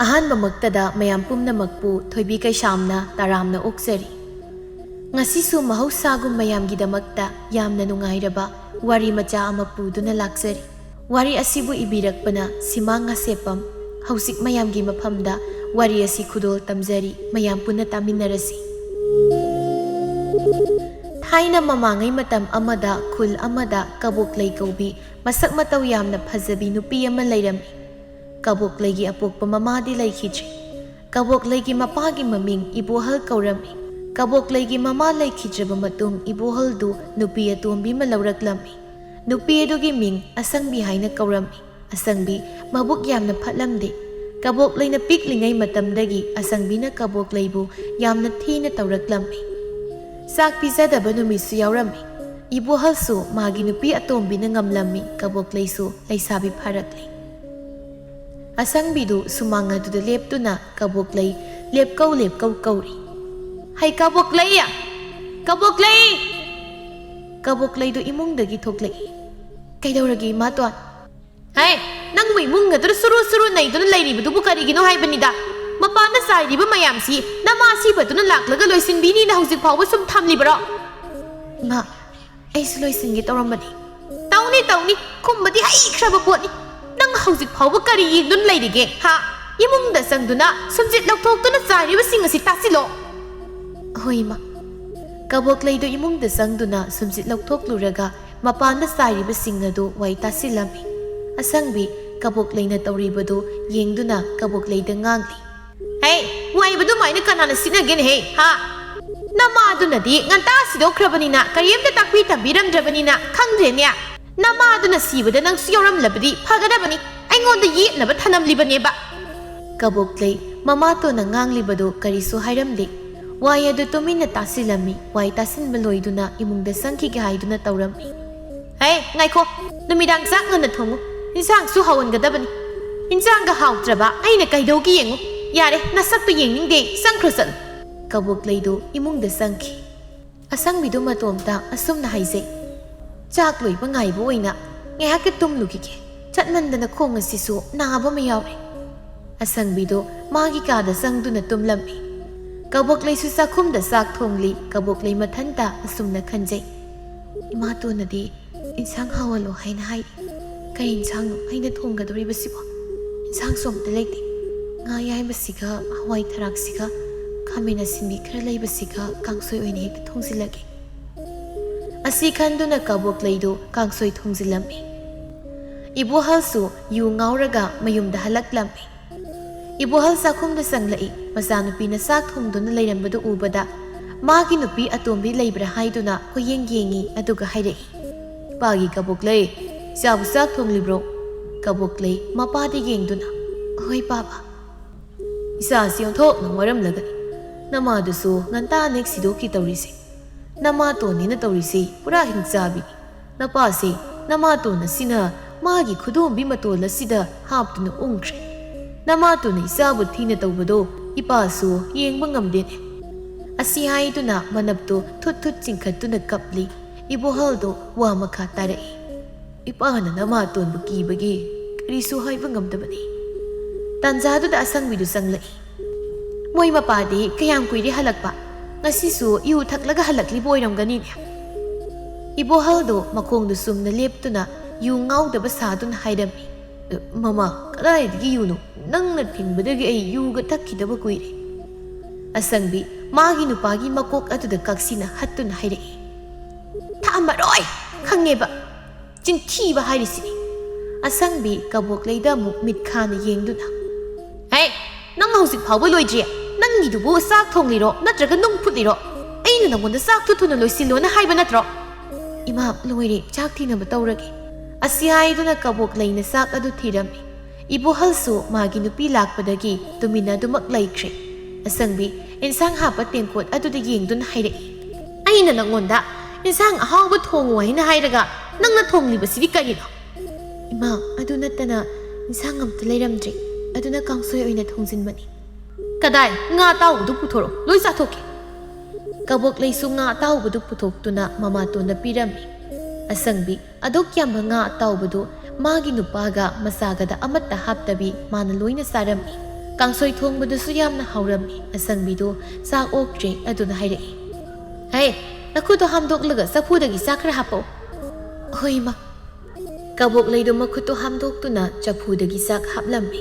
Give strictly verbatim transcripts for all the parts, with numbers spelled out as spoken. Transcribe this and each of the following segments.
ꯑꯍꯥꯟꯕꯃꯛꯇꯗ ꯃꯌꯥꯝ ꯄꯨꯝꯅꯃꯛꯄꯨ ꯊꯣꯏꯕꯤ ꯀꯩꯁꯥꯝꯅ ꯇꯔꯥꯝꯅ ꯑꯣꯛꯆꯔꯤ꯫ ꯉꯁꯤꯁꯨ ꯃꯍꯧꯁꯥꯒꯨꯝ ꯃꯌꯥꯝꯒꯤꯗꯃꯛꯇ ꯌꯥꯝꯅ ꯅꯨꯡꯉꯥꯏꯔꯕ ꯋꯥꯔꯤ ꯃꯆꯥ ꯑꯃ ꯄꯨꯗꯨꯅ ꯂꯥꯛꯆꯔꯤ꯫ ꯋꯥꯔꯤ ꯑꯁꯤꯕꯨ ꯏꯕꯤꯔꯛꯄꯅ ꯁꯤꯃꯥꯡ ꯉꯥꯁꯦꯞꯄꯝ꯫ ꯍꯧꯖꯤꯛ ꯃꯌꯥꯝꯒꯤ ꯃꯐꯝꯗ ꯋꯥꯔꯤ ꯑꯁꯤ ꯈꯨꯗꯣꯜ ꯇꯝꯖꯔꯤ, ꯃꯌꯥꯝ ꯄꯨꯟꯅ ꯇꯥꯃꯤꯟꯅꯔꯁꯤ꯫ ꯊꯥꯏꯅ ꯃꯃꯥꯡꯉꯩ ꯃꯇꯝ ꯑꯃꯗ ꯈꯨꯜ ꯑꯃꯗ ꯀꯕꯣꯛꯂꯩ ꯀꯧꯕꯤ ꯃꯁꯛ ꯃꯇꯧ ꯌꯥꯝꯅ ꯐꯖꯕꯤ ꯅꯨꯄꯤ ꯑꯃ ꯂꯩꯔꯝꯃꯤ꯫ ꯀꯕꯣꯛꯂꯩꯒꯤ ꯑꯄꯣꯛꯄ ꯃꯃꯥꯗꯤ ꯂꯩꯈꯤꯗ꯭ꯔꯤ꯫ ꯀꯕꯣꯛꯂꯩꯒꯤ ꯃꯄꯥꯒꯤ ꯃꯃꯤꯡ ꯏꯕꯣꯍꯜ ꯀꯧꯔꯝꯃꯤ꯫ ꯀꯕꯣꯛꯂꯩꯒꯤ ꯃꯃꯥ ꯂꯩꯈꯤꯗ꯭ꯔꯕ ꯃꯇꯨꯡ ꯏꯕꯣꯍꯜꯗꯨ ꯅꯨꯄꯤ ꯑꯇꯣꯝꯕꯤ ꯑꯃ ꯂꯧꯔꯛꯂꯝꯃꯤ꯫ ꯅꯨꯄꯤ ꯑꯗꯨꯒꯤ ꯃꯤꯡ ꯑꯁꯪꯕꯤ ꯍꯥꯏꯅ ꯀꯧꯔꯝꯃꯤ꯫ ꯑꯁꯪꯕꯤ ꯃꯕꯨꯛ ꯌꯥꯝꯅ ꯐꯠꯂꯝꯗꯦ꯫ ꯀꯕꯣꯛꯂꯩꯅ ꯄꯤꯛꯂꯤꯉꯩ ꯃꯇꯝꯗꯒꯤ ꯑꯁꯪꯕꯤꯅ ꯀꯕꯣꯛꯂꯩꯕꯨ ꯌꯥꯝꯅ ꯊꯤꯅ ꯇꯧꯔꯛꯂꯝꯃꯤ꯫ ꯆꯥꯛ ꯄꯤꯖꯗꯕ ꯅꯨꯃꯤꯠꯁꯨ ꯌꯥꯎꯔꯝꯃꯤ꯫ ꯏꯕꯣꯍꯜꯁꯨ ꯃꯥꯒꯤ ꯅꯨꯄꯤ ꯑꯇꯣꯝꯕꯤꯅ ꯉꯝꯂꯝꯃꯤ꯫ ꯀꯕꯣꯛꯂꯩꯁꯨ ꯂꯩꯁꯥꯕꯤ ꯐꯥꯔꯛꯂꯤ꯫ ꯑꯁꯪꯕꯤꯗꯨ ꯁꯨꯃꯥꯡ ꯑꯗꯨꯗ ꯂꯦꯞꯇꯨꯅ ꯀꯕꯣꯛꯂꯩ ꯂꯦꯞꯀꯧ ꯂꯦꯞꯀꯧ ꯀꯧꯔꯤ꯫ "ꯍꯩ ꯀꯕꯣꯛꯂꯩ! ꯀꯕꯣꯛꯂꯩ!" ꯀꯕꯣꯛꯂꯩꯗꯨ ꯏꯃꯨꯡꯗꯒꯤ ꯊꯣꯛꯂꯛꯏ꯫ "ꯀꯩꯗꯧꯔꯒꯦ ꯏꯃꯥꯇꯣꯟ?" "ꯍꯩ, ꯅꯪꯕꯨ ꯏꯃꯨꯡ ꯑꯗꯨꯗ ꯁꯨꯔꯨ ꯁꯨꯔꯨ ꯅꯩꯗꯨꯅ ꯂꯩꯔꯤꯕꯗꯨꯕꯨ ꯀꯔꯤꯒꯤꯅꯣ ꯍꯥꯏꯕꯅꯤꯗ? ꯃꯄꯥꯟꯗ ꯆꯥꯏꯔꯤꯕ ꯃꯌꯥꯝꯁꯤ ꯅꯃꯥ ꯑꯁꯤꯕꯗꯨꯅ ꯂꯥꯛꯂꯒ ꯂꯣꯏꯁꯤꯟꯕꯤꯅꯤꯅ ꯍꯧꯖꯤꯛ ꯐꯥꯎꯕ ꯁꯨꯝ ꯊꯝꯂꯤꯕꯔꯣ?" "ꯏꯃꯥ, ꯑꯩꯁꯨ ꯂꯣꯏꯁꯤꯟꯒꯦ ꯇꯧꯔꯝꯕꯅꯤ꯫" "ꯇꯧꯅꯤ, ꯇꯧꯅꯤ, ꯈꯨꯝꯕꯗꯤ ꯍꯩꯈ꯭ꯔꯕ ꯄꯣꯠꯅꯤ꯫ ꯅꯪ ꯍꯧꯖꯤꯛ ꯐꯥꯎꯕ ꯀꯔꯤ ꯌꯦꯡꯗꯨꯅ ꯂꯩꯔꯤꯒꯦ, ꯍꯥ? ꯏꯃꯨꯡꯗ ꯆꯪꯗꯨꯅ ꯁꯨꯝꯆꯤꯠ ꯂꯧꯊꯣꯛꯇꯨꯅ ꯆꯥꯏꯔꯤꯕꯁꯤꯡ ꯑꯁꯤ ꯇꯥꯁꯤꯜꯂꯣ꯫" "ꯍꯣꯏ, ꯏꯃꯥ꯫" ꯀꯕꯣꯛꯂꯩꯗꯨ ꯏꯃꯨꯡꯗ ꯆꯪꯗꯨꯅ ꯁꯨꯝꯆꯤꯠ ꯂꯧꯊꯣꯛꯂꯨꯔꯒ ꯃꯄꯥꯟꯗ ꯆꯥꯏꯔꯤꯕꯁꯤꯡ ꯑꯗꯨ ꯋꯥꯏ ꯇꯥꯁꯤꯜꯂꯝꯃꯤ꯫ ꯑꯁꯪꯕꯤ ꯀꯕꯣꯛꯂꯩꯅ ꯇꯧꯔꯤꯕꯗꯨ ꯌꯦꯡꯗꯨꯅ ꯀꯕꯣꯛꯂꯩꯗ ꯉꯥꯡꯂꯤ꯫ "ꯍꯦ, ꯋꯥꯏꯕ ꯑꯗꯨꯃꯥꯏꯅ ꯀꯅꯥꯅ ꯁꯤꯠꯅꯒꯦꯅꯦꯍꯦ, ꯍꯥ? ꯅꯃꯥꯗꯨꯅꯗꯤ ꯉꯟꯇꯥ ꯁꯤꯗꯣꯛꯈ꯭ꯔꯕꯅꯤꯅ, ꯀꯔꯤꯝꯇ ꯇꯥꯛꯄꯤ ꯇꯝꯕꯤꯔꯝꯗ꯭ꯔꯕꯅꯤꯅ ꯈꯪꯗ꯭ꯔꯦꯅꯦ꯫ ꯅꯃꯥꯗꯨꯅ ꯁꯤꯕꯗ ꯅꯪꯁꯨ ꯌꯥꯎꯔꯝꯂꯕꯗꯤ ꯐꯒꯗꯕꯅꯤ, ꯑꯩꯉꯣꯟꯗ ꯌꯦꯠꯅꯕ ꯊꯅꯝꯂꯤꯕꯅꯦꯕ꯫" ꯀꯕꯣꯛꯂꯩ ꯃꯃꯥꯇꯣꯟꯅ ꯉꯥꯡꯂꯤꯕꯗꯨ ꯀꯔꯤꯁꯨ ꯍꯥꯏꯔꯝꯗꯦ꯫ ꯋꯥꯏ ꯑꯗꯨ ꯇꯨꯃꯤꯟꯅ ꯇꯥꯁꯤꯜꯂꯝꯃꯤ꯫ ꯋꯥꯏ ꯇꯥꯁꯤꯟꯕ ꯂꯣꯏꯗꯨꯅ ꯏꯃꯨꯡꯗ ꯆꯪꯈꯤꯒꯦ ꯍꯥꯏꯗꯨꯅ ꯇꯧꯔꯝꯃꯤ꯫ "ꯍꯦ, ꯉꯥꯏꯈꯣ, ꯅꯨꯃꯤꯗꯥꯡ ꯆꯥꯛ ꯉꯟꯅ ꯊꯣꯡꯉꯨ꯫ ꯏꯟꯁꯥꯡꯁꯨ ꯍꯥꯎꯍꯟꯒꯗꯕꯅꯤ꯫ ꯏꯟꯁꯥꯡꯒ ꯍꯥꯎꯇ꯭ꯔꯕ ꯑꯩꯅ ꯀꯩꯗꯧꯒꯦ ꯌꯦꯡꯉꯨ꯫ ꯌꯥꯔꯦ, ꯅꯁꯛꯇꯨ ꯌꯦꯡꯅꯤꯡꯗꯦ, ꯆꯪꯈ꯭ꯔꯣ ꯆꯠꯂꯨ꯫" ꯀꯕꯣꯛꯂꯩꯗꯨ ꯏꯃꯨꯡꯗ ꯆꯪꯈꯤ꯫ ꯑꯁꯪꯕꯤꯗꯨ ꯃꯇꯣꯝꯇ ꯑꯁꯨꯝꯅ ꯍꯥꯏꯖꯩ, "ꯆꯥꯛ ꯂꯣꯏꯕ ꯉꯥꯏꯕ ꯑꯣꯏꯅ ꯉꯥꯏꯍꯥꯛꯀ ꯇꯨꯝꯂꯨꯈꯤꯒꯦ꯫ ꯆꯠꯃꯟꯗꯅ ꯈꯣꯡ ꯑꯁꯤꯁꯨ ꯅꯥꯕ ꯑꯃ ꯌꯥꯎꯔꯦ꯫" ꯑꯁꯪꯕꯤꯗꯣ ꯃꯥꯒꯤ ꯀꯥꯗ ꯆꯪꯗꯨꯅ ꯇꯨꯝꯂꯝꯃꯤ꯫ ꯀꯕꯣꯛꯂꯩꯁꯨ ꯆꯥꯛꯈꯨꯝꯗ ꯆꯥꯛ ꯊꯣꯡꯂꯤ꯫ ꯀꯕꯣꯛꯂꯩ ꯃꯊꯟꯇ ꯑꯁꯨꯝꯅ ꯈꯟꯖꯩ, "ꯏꯃꯥꯇꯣꯟꯅꯗꯤ ꯏꯟꯁꯥꯡ ꯍꯥꯎꯍꯜꯂꯣ ꯍꯥꯏꯅ ꯍꯥꯏ꯫ ꯀꯩ ꯏꯟꯁꯥꯡꯅꯣ ꯑꯩꯅ ꯊꯣꯡꯒꯗꯧꯔꯤꯕꯁꯤꯕꯣ? ꯏꯟꯁꯥꯡꯁꯨ ꯑꯝꯇ ꯂꯩꯇꯦ꯫ ꯉꯥ ꯑꯌꯥꯏꯕꯁꯤꯒ ꯍꯋꯥꯏ ꯊꯔꯥꯛꯁꯤꯒ ꯈꯥꯃꯦꯟ ꯑꯁꯤꯟꯕꯤ ꯈꯔ ꯂꯩꯕꯁꯤꯒ ꯀꯥꯡꯁꯣꯏ ꯑꯣꯏꯅ ꯍꯦꯛꯇ ꯊꯣꯡꯖꯤꯜꯂꯒꯦ"꯫ ꯑꯁꯤ ꯈꯟꯗꯨꯅ ꯀꯕꯣꯛꯂꯩꯗꯨ ꯀꯥꯡꯁꯣꯏ ꯊꯣꯡꯖꯤꯜꯂꯝꯃꯤ꯫ ꯏꯕꯣꯍꯜꯁꯨ ꯌꯨ ꯉꯥꯎꯔꯒ ꯃꯌꯨꯝꯗ ꯍꯜꯂꯛꯂꯝꯃꯤ꯫ ꯏꯕꯣꯍꯜ ꯆꯥꯛꯈꯨꯝꯗ ꯆꯪꯂꯛꯏ꯫ ꯃꯆꯥꯅꯨꯄꯤꯅ ꯆꯥꯛ ꯊꯣꯡꯗꯨꯅ ꯂꯩꯔꯝꯕꯗꯨ ꯎꯕꯗ ꯃꯥꯒꯤ ꯅꯨꯄꯤ ꯑꯇꯣꯝꯕꯤ ꯂꯩꯕ꯭ꯔꯥ ꯍꯥꯏꯗꯨꯅ ꯀꯣꯏꯌꯦꯡ ꯌꯦꯡꯉꯤ, ꯑꯗꯨꯒ ꯍꯥꯏꯔꯛꯏ, "ꯏꯄꯥꯒꯤ ꯀꯕꯣꯛꯂꯩ, ꯏꯆꯥꯕꯨ ꯆꯥꯛ ꯊꯣꯡꯂꯤꯕ꯭ꯔꯣ?" ꯀꯕꯣꯛꯂꯩ ꯃꯄꯥꯗ ꯌꯦꯡꯗꯨꯅ, "ꯍꯣꯏ ꯄꯥꯕ"꯫ "ꯏꯆꯥꯁꯤ ꯑꯣꯟꯊꯣꯛꯅ ꯋꯥꯔꯝꯂꯒꯅꯤ꯫ ꯅꯃꯥꯗꯨꯁꯨ ꯉꯟꯇꯥ ꯅꯦꯛ ꯁꯤꯗꯣꯛꯈꯤ ꯇꯧꯔꯤꯁꯦ꯫ ꯅꯃꯥꯇꯣꯟꯅꯤꯅ ꯇꯧꯔꯤꯁꯦ ꯄꯨꯔꯥ ꯍꯤꯡꯆꯥꯕꯤꯅꯤ꯫ ꯅꯄꯥꯁꯦ ꯅꯃꯥꯇꯣꯟ ꯑꯁꯤꯅ ꯃꯥꯒꯤ ꯈꯨꯗꯣꯝꯕꯤ ꯃꯇꯣꯜ ꯑꯁꯤꯗ ꯍꯥꯞꯇꯨꯅ ꯎꯪꯈ꯭ꯔꯦ꯫ ꯅꯃꯥꯇꯣꯟꯅ ꯏꯆꯥꯕꯨ ꯊꯤꯅ ꯇꯧꯕꯗꯣ ꯏꯄꯥꯁꯨ ꯌꯦꯡꯕ ꯉꯝꯗꯦꯅꯦ"꯫ ꯑꯁꯤ ꯍꯥꯏꯗꯨꯅ ꯃꯅꯞꯇꯨ ꯊꯨꯠ ꯊꯨꯠ ꯆꯤꯡꯈꯠꯇꯨꯅ ꯀꯞꯂꯤ꯫ ꯏꯕꯣꯍꯜꯗꯣ ꯋꯥ ꯃꯈꯥ ꯇꯥꯔꯛꯏ, "ꯏꯄꯥꯅ ꯅꯃꯥꯇꯣꯟꯕꯨ ꯀꯤꯕꯒꯤ ꯀꯔꯤꯁꯨ ꯍꯥꯏꯕ ꯉꯝꯗꯕꯅꯤ"꯫ ꯇꯥꯟꯖꯥꯗꯨꯗ ꯑꯁꯪꯕꯤꯗꯨ ꯆꯪꯂꯛꯏ꯫ "ꯃꯣꯏ ꯃꯄꯥꯗꯤ ꯀꯌꯥꯝ ꯀꯨꯏꯔꯦ ꯍꯜꯂꯛꯄ? ꯉꯁꯤꯁꯨ ꯌꯨ ꯊꯛꯂꯒ ꯍꯜꯂꯛꯂꯤꯕ ꯑꯣꯏꯔꯝꯒꯅꯤꯅꯦ"꯫ ꯏꯕꯣꯍꯜꯗꯣ ꯃꯈꯣꯡꯗꯨ ꯆꯨꯝꯅ ꯂꯦꯞꯇꯨꯅ ꯌꯨ ꯉꯥꯎꯗꯕ ꯁꯥꯗꯨꯅ ꯍꯥꯏꯔꯝꯃꯤ, "ꯃꯃꯥ, ꯀꯗꯥꯏꯗꯒꯤ ꯌꯨꯅꯣ? ꯅꯪꯅ ꯊꯤꯡꯕꯗꯒꯤ ꯑꯩ ꯌꯨꯒ ꯊꯛꯈꯤꯗꯕ ꯀꯨꯏꯔꯦ"꯫ ꯑꯁꯪꯕꯤ ꯃꯥꯒꯤ ꯅꯨꯄꯥꯒꯤ ꯃꯀꯣꯛ ꯑꯗꯨꯗ ꯀꯛꯁꯤꯅ ꯍꯠꯇꯨꯅ ꯍꯥꯏꯔꯛꯏ, "ꯊꯛꯑꯝꯃꯔꯣꯏ, ꯈꯪꯉꯦꯕ꯫ ꯆꯤꯟꯊꯤꯕ ꯍꯥꯏꯔꯤꯁꯤꯅꯤ"꯫ ꯑꯁꯪꯕꯤ ꯀꯕꯣꯛꯂꯩꯗ ꯑꯃꯨꯛ ꯃꯤꯠꯈꯥꯅ ꯌꯦꯡꯗꯨꯅ, "ꯍꯦ, ꯅꯪ ꯍꯧꯖꯤꯛ ꯐꯥꯎꯕ ꯂꯣꯏꯗ꯭ꯔꯤ? ꯅꯪꯒꯤꯗꯨꯕꯨ ꯆꯥꯛ ꯊꯣꯡꯂꯤꯔꯣ ꯅꯠꯇ꯭ꯔꯒ ꯅꯨꯡ ꯐꯨꯠꯂꯤꯔꯣ? ꯑꯩꯅ ꯅꯪꯉꯣꯟꯗ ꯆꯥꯛꯇꯨ ꯊꯨꯅ ꯂꯣꯏꯁꯤꯜꯂꯣꯅ ꯍꯥꯏꯕ ꯅꯠꯇ꯭ꯔꯣ?" "ꯏꯃꯥ, ꯂꯣꯏꯔꯦ, ꯆꯥꯛ ꯊꯤꯅꯕ ꯇꯧꯔꯒꯦ"꯫ ꯑꯁꯤ ꯍꯥꯏꯗꯨꯅ ꯀꯕꯣꯛꯂꯩꯅ ꯆꯥꯛ ꯑꯗꯨ ꯊꯤꯔꯝꯃꯤ꯫ ꯏꯕꯣꯍꯜꯁꯨ ꯃꯥꯒꯤ ꯅꯨꯄꯤ ꯂꯥꯛꯄꯗꯒꯤ ꯇꯨꯃꯤꯟꯅ ꯑꯗꯨꯃꯛ ꯂꯩꯈ꯭ꯔꯦ꯫ ꯑꯁꯪꯕꯤ ꯏꯟꯁꯥꯡ ꯍꯥꯞꯄ ꯇꯦꯡꯀꯣꯠ ꯑꯗꯨꯗ ꯌꯦꯡꯗꯨꯅ ꯍꯥꯏꯔꯛꯏ, "ꯑꯩꯅ ꯅꯪꯉꯣꯟꯗ ꯏꯟꯁꯥꯡ ꯑꯍꯥꯎꯕ ꯊꯣꯡꯉꯨ ꯍꯥꯏꯅ ꯍꯥꯏꯔꯒ ꯅꯪꯅ ꯊꯣꯡꯂꯤꯕꯁꯤꯗꯤ ꯀꯔꯤꯅꯣ?" "ꯏꯃꯥ, ꯑꯗꯨ ꯅꯠꯇꯅ ꯏꯟꯁꯥꯡ ꯑꯝꯇ ꯂꯩꯔꯝꯗ꯭ꯔꯦ, ꯑꯗꯨꯅ ꯀꯥꯡꯁꯣꯏ ꯑꯣꯏꯅ ꯊꯣꯡꯖꯤꯟꯕꯅꯤ"꯫ "ꯀꯗꯥꯏ? ꯉꯥ ꯑꯇꯥꯎꯕꯗꯨ ꯄꯨꯊꯣꯔꯛꯑꯣ, ꯂꯣꯏ ꯆꯥꯊꯣꯛꯀꯦ"꯫ ꯀꯕꯣꯛꯂꯩꯁꯨ ꯉꯥ ꯑꯇꯥꯎꯕꯗꯨ ꯄꯨꯊꯣꯛꯇꯨꯅ ꯃꯃꯥꯇꯣꯟꯗ ꯄꯤꯔꯝꯃꯤ꯫ ꯑꯁꯪꯕꯤ ꯑꯗꯨꯛ ꯌꯥꯝꯕ ꯉꯥ ꯑꯇꯥꯎꯕꯗꯨ ꯃꯥꯒꯤ ꯅꯨꯄꯥꯒ ꯃꯆꯥꯒꯗ ꯑꯃꯠꯇ ꯍꯥꯞꯇꯕꯤ ꯃꯥꯅ ꯂꯣꯏꯅ ꯆꯥꯔꯝꯃꯤ꯫ ꯀꯥꯡꯁꯣꯏ ꯊꯣꯡꯕꯗꯨꯁꯨ ꯌꯥꯝꯅ ꯍꯥꯎꯔꯝꯃꯤ꯫ ꯑꯁꯪꯕꯤꯗꯨ ꯆꯥꯛ ꯑꯣꯛꯇ꯭ꯔꯦ ꯑꯗꯨꯅ ꯍꯥꯏꯔꯛꯏ, "ꯍꯦ, ꯅꯈꯨꯠꯇꯣ ꯍꯥꯝꯗꯣꯛꯂꯒ ꯆꯐꯨꯗꯒꯤ ꯆꯥꯛ ꯈꯔ ꯍꯥꯞꯄꯛꯑꯣ꯫" "ꯍꯣꯏ, ꯏꯃꯥ꯫" ꯀꯕꯣꯛꯂꯩꯗꯣ ꯃꯈꯨꯠꯇꯣ ꯍꯥꯝꯗꯣꯛꯇꯨꯅ ꯆꯐꯨꯗꯒꯤ ꯆꯥꯛ ꯍꯥꯞꯂꯝꯃꯤ꯫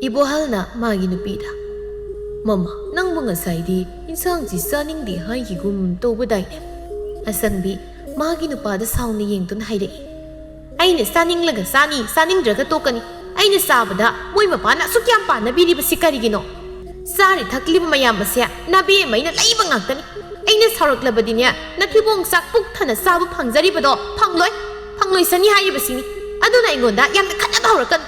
ꯏꯕꯣꯍꯜꯅ ꯃꯥꯒꯤ ꯅꯨꯄꯤꯗ, "ꯃꯃꯥ, ꯅꯪꯕꯨ ꯉꯁꯥꯏꯗꯤ ꯏꯟꯁꯥꯡꯁꯤ ꯆꯥꯅꯤꯡꯗꯦ ꯍꯥꯏꯈꯤꯒꯨꯝ ꯇꯧꯕꯗꯥꯏꯅꯦ?" ꯑꯁꯪꯕꯤ ꯃꯥꯒꯤ ꯅꯨꯄꯥꯗ ꯁꯥꯎꯅ ꯌꯦꯡꯗꯨꯅ ꯍꯥꯏꯔꯛꯏ, "ꯑꯩꯅ ꯆꯥꯅꯤꯡꯂꯒ ꯆꯥꯅꯤ, ꯆꯥꯅꯤꯡꯗ꯭ꯔꯒ ꯇꯣꯛꯀꯅꯤ꯫ ꯑꯩꯅ ꯆꯥꯕꯗ ꯃꯣꯏ ꯃꯄꯥꯅ ꯑꯁꯨꯛ ꯌꯥꯝ ꯄꯥꯟꯅꯕꯤꯔꯤꯕꯁꯤ ꯀꯔꯤꯒꯤꯅꯣ? ꯆꯥꯔꯤ ꯊꯛꯂꯤꯕ ꯃꯌꯥꯝ ꯑꯁꯦ ꯅꯥꯕꯦꯝꯃꯩꯅ ꯂꯩꯕ ꯉꯥꯛꯇꯅꯤ꯫ ꯑꯩꯅ ꯁꯥꯎꯔꯛꯂꯕꯗꯤꯅꯦ, ꯅꯊꯤꯕꯣꯡ ꯆꯥꯛ ꯄꯨꯛ ꯊꯟꯅ ꯆꯥꯕ ꯐꯪꯖꯔꯤꯕꯗꯣ ꯐꯪꯂꯣꯏ, ꯐꯪꯂꯣꯏꯁꯅꯤ ꯍꯥꯏꯔꯤꯕꯁꯤꯅꯤ꯫ ꯑꯗꯨꯅ ꯑꯩꯉꯣꯟꯗ ꯌꯥꯝꯅ ꯈꯠꯅꯕ ꯍꯧꯔꯛꯀꯅꯨ꯫"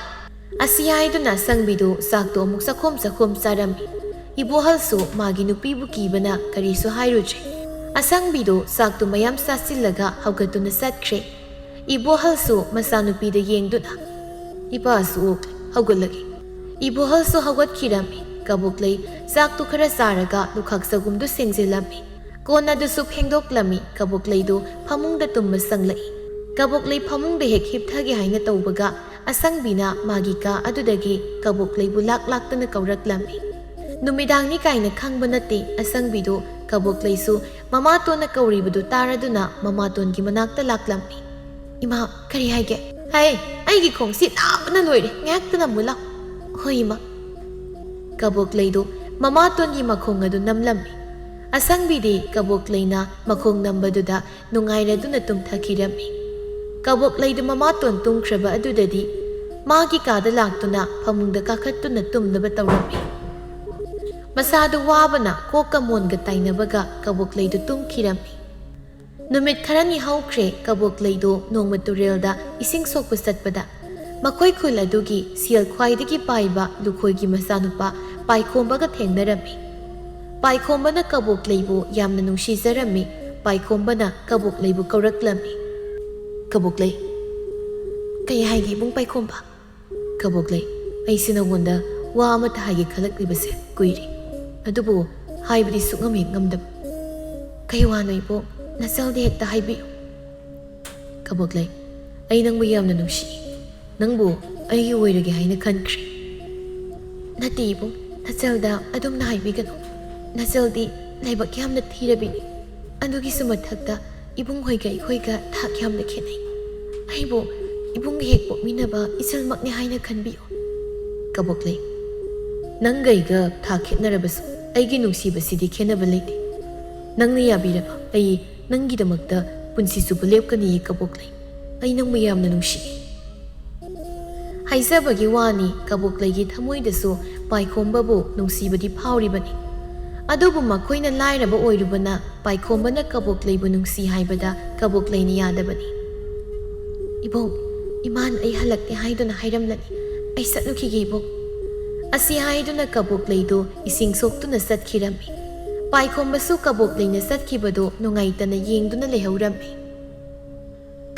ꯑꯁꯤ ꯍꯥꯏꯗꯨꯅ ꯑꯁꯪꯕꯤꯗꯨ ꯆꯥꯛꯇꯣ ꯑꯃꯨꯛ ꯆꯈꯣꯝ ꯆꯈꯣꯝ ꯆꯥꯔꯝꯃꯤ꯫ ꯏꯕꯣꯍꯜꯁꯨ ꯃꯥꯒꯤ ꯅꯨꯄꯤꯕꯨ ꯀꯤꯕꯅ ꯀꯔꯤꯁꯨ ꯍꯥꯏꯔꯨꯗ꯭ꯔꯦ꯫ ꯑꯁꯪꯕꯤꯗꯨ ꯆꯥꯛꯇꯨ ꯃꯌꯥꯝ ꯆꯥꯁꯤꯜꯂꯒ ꯍꯧꯒꯠꯇꯨꯅ ꯆꯠꯈ꯭ꯔꯦ꯫ ꯏꯕꯣꯍꯜꯁꯨ ꯃꯆꯥꯅꯨꯄꯤꯗ ꯌꯦꯡꯗꯨꯅ, "ꯏꯄꯥꯁꯨ ꯑꯣꯛꯂꯦ, ꯍꯧꯒꯠꯂꯒꯦ꯫" ꯏꯕꯣꯍꯜꯁꯨ ꯍꯧꯒꯠꯈꯤꯔꯝꯃꯤ꯫ ꯀꯕꯣꯛꯂꯩ ꯆꯥꯛꯇꯨ ꯈꯔ ꯆꯥꯔꯒ ꯂꯨꯈꯥꯛ ꯆꯒꯨꯝꯗꯨ ꯁꯦꯡꯖꯤꯜꯂꯝꯃꯤ꯫ ꯀꯣꯟ ꯑꯗꯨꯁꯨ ꯐꯦꯡꯗꯣꯛꯂꯝꯃꯤ꯫ ꯀꯕꯣꯛꯂꯩꯗꯨ ꯐꯃꯨꯡꯗ ꯇꯨꯝꯕ ꯆꯪꯂꯛꯏ꯫ ꯀꯕꯣꯛꯂꯩ ꯐꯃꯨꯡꯗ ꯍꯦꯛ ꯍꯤꯞꯊꯒꯦ ꯍꯥꯏꯅ ꯇꯧꯕꯒ ꯑꯁꯪꯕꯤꯅ ꯃꯥꯒꯤ ꯀꯥ ꯑꯗꯨꯗꯒꯤ ꯀꯕꯣꯛꯂꯩꯕꯨ ꯂꯥꯛ ꯂꯥꯛꯇꯅ ꯀꯧꯔꯛꯂꯝꯃꯤ꯫ ꯅꯨꯃꯤꯗꯥꯡꯅꯤ ꯀꯥꯏꯅ ꯈꯪꯕ ꯅꯠꯇꯦ, ꯑꯁꯪꯕꯤꯗꯨ ꯀꯕꯣꯛꯂꯩꯁꯨ ꯃꯃꯥꯇꯣꯟꯅ ꯀꯧꯔꯤꯕꯗꯨ ꯇꯥꯔꯗꯨꯅ ꯃꯃꯥꯇꯣꯟꯒꯤ ꯃꯅꯥꯛꯇ ꯂꯥꯛꯂꯝꯃꯤ꯫ "ꯏꯃꯥ, ꯀꯔꯤ ꯍꯥꯏꯒꯦ?" "ꯍꯩ, ꯑꯩꯒꯤ ꯈꯣꯡꯁꯤ ꯅꯥꯕꯅ ꯂꯣꯏꯔꯦ, ꯉꯥꯏꯍꯥꯛꯇ ꯅꯝꯃꯨ ꯂꯥꯎ꯫" "ꯍꯣꯏ, ꯏꯃꯥ꯫" ꯀꯕꯣꯛꯂꯩꯗꯨ ꯃꯃꯥꯇꯣꯟꯒꯤ ꯃꯈꯣꯡ ꯑꯗꯨ ꯅꯝꯂꯝꯃꯤ꯫ ꯑꯁꯪꯕꯤꯗꯤ ꯀꯕꯣꯛꯂꯩꯅ ꯃꯈꯣꯡ ꯅꯝꯕꯗꯨꯗ ꯅꯨꯡꯉꯥꯏꯔꯗꯨꯅ ꯇꯨꯝꯊꯈꯤꯔꯝꯃꯤ꯫ ꯀꯕꯣꯛꯂꯩꯗꯨ ꯃꯃꯥꯇꯣꯟ ꯇꯨꯝꯈ꯭ꯔꯕ ꯑꯗꯨꯗꯗꯤ ꯃꯥꯒꯤ ꯀꯥꯗ ꯂꯥꯛꯇꯨꯅ ꯐꯃꯨꯡꯗ ꯀꯥꯈꯠꯇꯨꯅ ꯇꯨꯝꯅꯕ ꯇꯧꯔꯝꯃꯤ꯫ ꯃꯁꯥꯗꯨ ꯋꯥꯕꯅ ꯀꯣꯛꯀ ꯃꯣꯟꯒ ꯇꯥꯏꯅꯕꯒ ꯀꯕꯣꯛꯂꯩꯗꯨ ꯇꯨꯝꯈꯤꯔꯝꯃꯤ꯫ ꯅꯨꯃꯤꯠ ꯈꯔꯅꯤ ꯍꯧꯈ꯭ꯔꯦ꯫ ꯀꯕꯣꯛꯂꯩꯗꯨ ꯅꯣꯡꯃ ꯇꯨꯔꯦꯜꯗ ꯏꯁꯤꯡ ꯁꯣꯛꯄ ꯆꯠꯄꯗ ꯃꯈꯣꯏ ꯈꯨꯜ ꯑꯗꯨꯒꯤ ꯁꯦꯜ ꯈ꯭ꯋꯥꯏꯗꯒꯤ ꯄꯥꯏꯕ ꯂꯨꯈꯣꯏꯒꯤ ꯃꯆꯥꯅꯨꯄꯥ ꯄꯥꯏꯈꯣꯝꯕꯒ ꯊꯦꯡꯅꯔꯝꯃꯤ꯫ ꯄꯥꯏꯈꯣꯝꯕꯅ ꯀꯕꯣꯛꯂꯩꯕꯨ ꯌꯥꯝꯅ ꯅꯨꯡꯁꯤꯖꯔꯝꯃꯤ꯫ ꯄꯥꯏꯈꯣꯝꯕꯅ ꯀꯕꯣꯛꯂꯩꯕꯨ ꯀꯧꯔꯛꯂꯝꯃꯤ꯫ "ꯀꯕꯣꯛꯂꯩ꯫" "ꯀꯩ ꯍꯥꯏꯒꯦ, ꯏꯕꯨꯡ ꯄꯥꯏꯈꯣꯝꯕ?" "ꯀꯕꯣꯛꯂꯩ, ꯑꯩꯁꯦ ꯅꯉꯣꯟꯗ ꯋꯥ ꯑꯃꯠꯇ ꯍꯥꯏꯒꯦ ꯈꯜꯂꯛꯂꯤꯕꯁꯦ ꯀꯨꯏꯔꯦ, ꯑꯗꯨꯕꯨ ꯍꯥꯏꯕꯗꯤ ꯁꯨꯛꯉꯝ ꯍꯦꯛ ꯉꯝꯗꯕ꯫" "ꯀꯩ ꯋꯥꯅꯣ ꯏꯕꯣꯛ? ꯅꯆꯜꯗ ꯍꯦꯛꯇ ꯍꯥꯏꯕꯤꯌꯨ꯫" "ꯀꯕꯣꯛꯂꯩ, ꯑꯩ ꯅꯪꯕꯨ ꯌꯥꯝꯅ ꯅꯨꯡꯁꯤ꯫ ꯅꯪꯕꯨ ꯑꯩꯒꯤ ꯑꯣꯏꯔꯒꯦ ꯍꯥꯏꯅ ꯈꯟꯈ꯭ꯔꯦ꯫ ꯅꯠꯇꯦ ꯏꯕꯨꯡ, ꯅꯆꯜꯗ ꯑꯗꯨꯝꯅ ꯍꯥꯏꯕꯤꯒꯅꯨ꯫ ꯅꯆꯜꯗꯤ ꯂꯥꯏꯕꯛ ꯌꯥꯝꯅ ꯊꯤꯔꯕꯤꯅꯤ꯫ ꯑꯗꯨꯒꯤꯁꯨ ꯃꯊꯛꯇ ꯏꯕꯨꯡ ꯍꯣꯏꯒ ꯑꯩꯈꯣꯏꯒ ꯊꯥꯛ ꯌꯥꯝꯅ ꯈꯦꯠꯅꯩ꯫ ꯑꯩꯕꯨ ꯏꯕꯨꯡꯒ ꯍꯦꯛ ꯄꯣꯛꯃꯤꯟꯅꯕ ꯏꯆꯜꯃꯛꯅꯤ ꯍꯥꯏꯅ ꯈꯟꯕꯤꯌꯨ꯫ ꯀꯕꯣꯛꯂꯩ, ꯅꯪꯒ ꯑꯩꯒ ꯊꯥꯛ ꯈꯦꯠꯅꯔꯕꯁꯨ ꯑꯩꯒꯤ ꯅꯨꯡꯁꯤꯕꯁꯤꯗꯤ ꯈꯦꯠꯅꯕ ꯂꯩꯇꯦ꯫ ꯅꯪꯅ ꯌꯥꯕꯤꯔꯕ ꯑꯩ ꯅꯪꯒꯤꯗꯃꯛꯇ ꯄꯨꯟꯁꯤ ꯆꯨꯞꯄ ꯂꯦꯞꯀꯅꯤꯌꯦ ꯀꯕꯣꯛꯂꯩ꯫ ꯑꯩ ꯅꯪꯕꯨ ꯌꯥꯝꯅ ꯅꯨꯡꯁꯤ꯫ ꯍꯥꯏꯖꯕꯒꯤ ꯋꯥꯅꯤ, ꯀꯕꯣꯛꯂꯩꯒꯤ ꯊꯃꯣꯏꯗꯁꯨ ꯄꯥꯏꯈꯣꯝꯕꯕꯨ ꯅꯨꯡꯁꯤꯕꯗꯤ ꯐꯥꯎꯔꯤꯕꯅꯤ꯫ ꯑꯗꯨꯕꯨ ꯃꯈꯣꯏꯅ ꯂꯥꯏꯔꯕ ꯑꯣꯏꯔꯨꯕꯅ ꯄꯥꯏꯈꯣꯝꯕꯅ ꯀꯕꯣꯛꯂꯩꯕꯨ ꯅꯨꯡꯁꯤ ꯍꯥꯏꯕꯗ ꯀꯕꯣꯛꯂꯩꯅ ꯌꯥꯗꯕꯅꯤ꯫ "ꯏꯕꯣꯛ, ꯏꯃꯥꯅ ꯑꯩ ꯍꯜꯂꯛꯇꯦ ꯍꯥꯏꯗꯨꯅ ꯍꯥꯏꯔꯝꯂꯅꯤ꯫ ꯑꯩ ꯆꯠꯂꯨꯈꯤꯒꯦ ꯏꯕꯣꯛ"꯫ ꯑꯁꯤ ꯍꯥꯏꯗꯨꯅ ꯀꯕꯣꯛꯂꯩꯗꯨ ꯏꯁꯤꯡ ꯁꯣꯛꯇꯨꯅ ꯆꯠꯈꯤꯔꯝꯃꯤ꯫ ꯄꯥꯏꯈꯣꯝꯕꯁꯨ ꯀꯕꯣꯛꯂꯩꯅ ꯆꯠꯈꯤꯕꯗꯨ ꯅꯨꯡꯉꯥꯏꯇꯅ ꯌꯦꯡꯗꯨꯅ ꯂꯩꯍꯧꯔꯝꯃꯤ꯫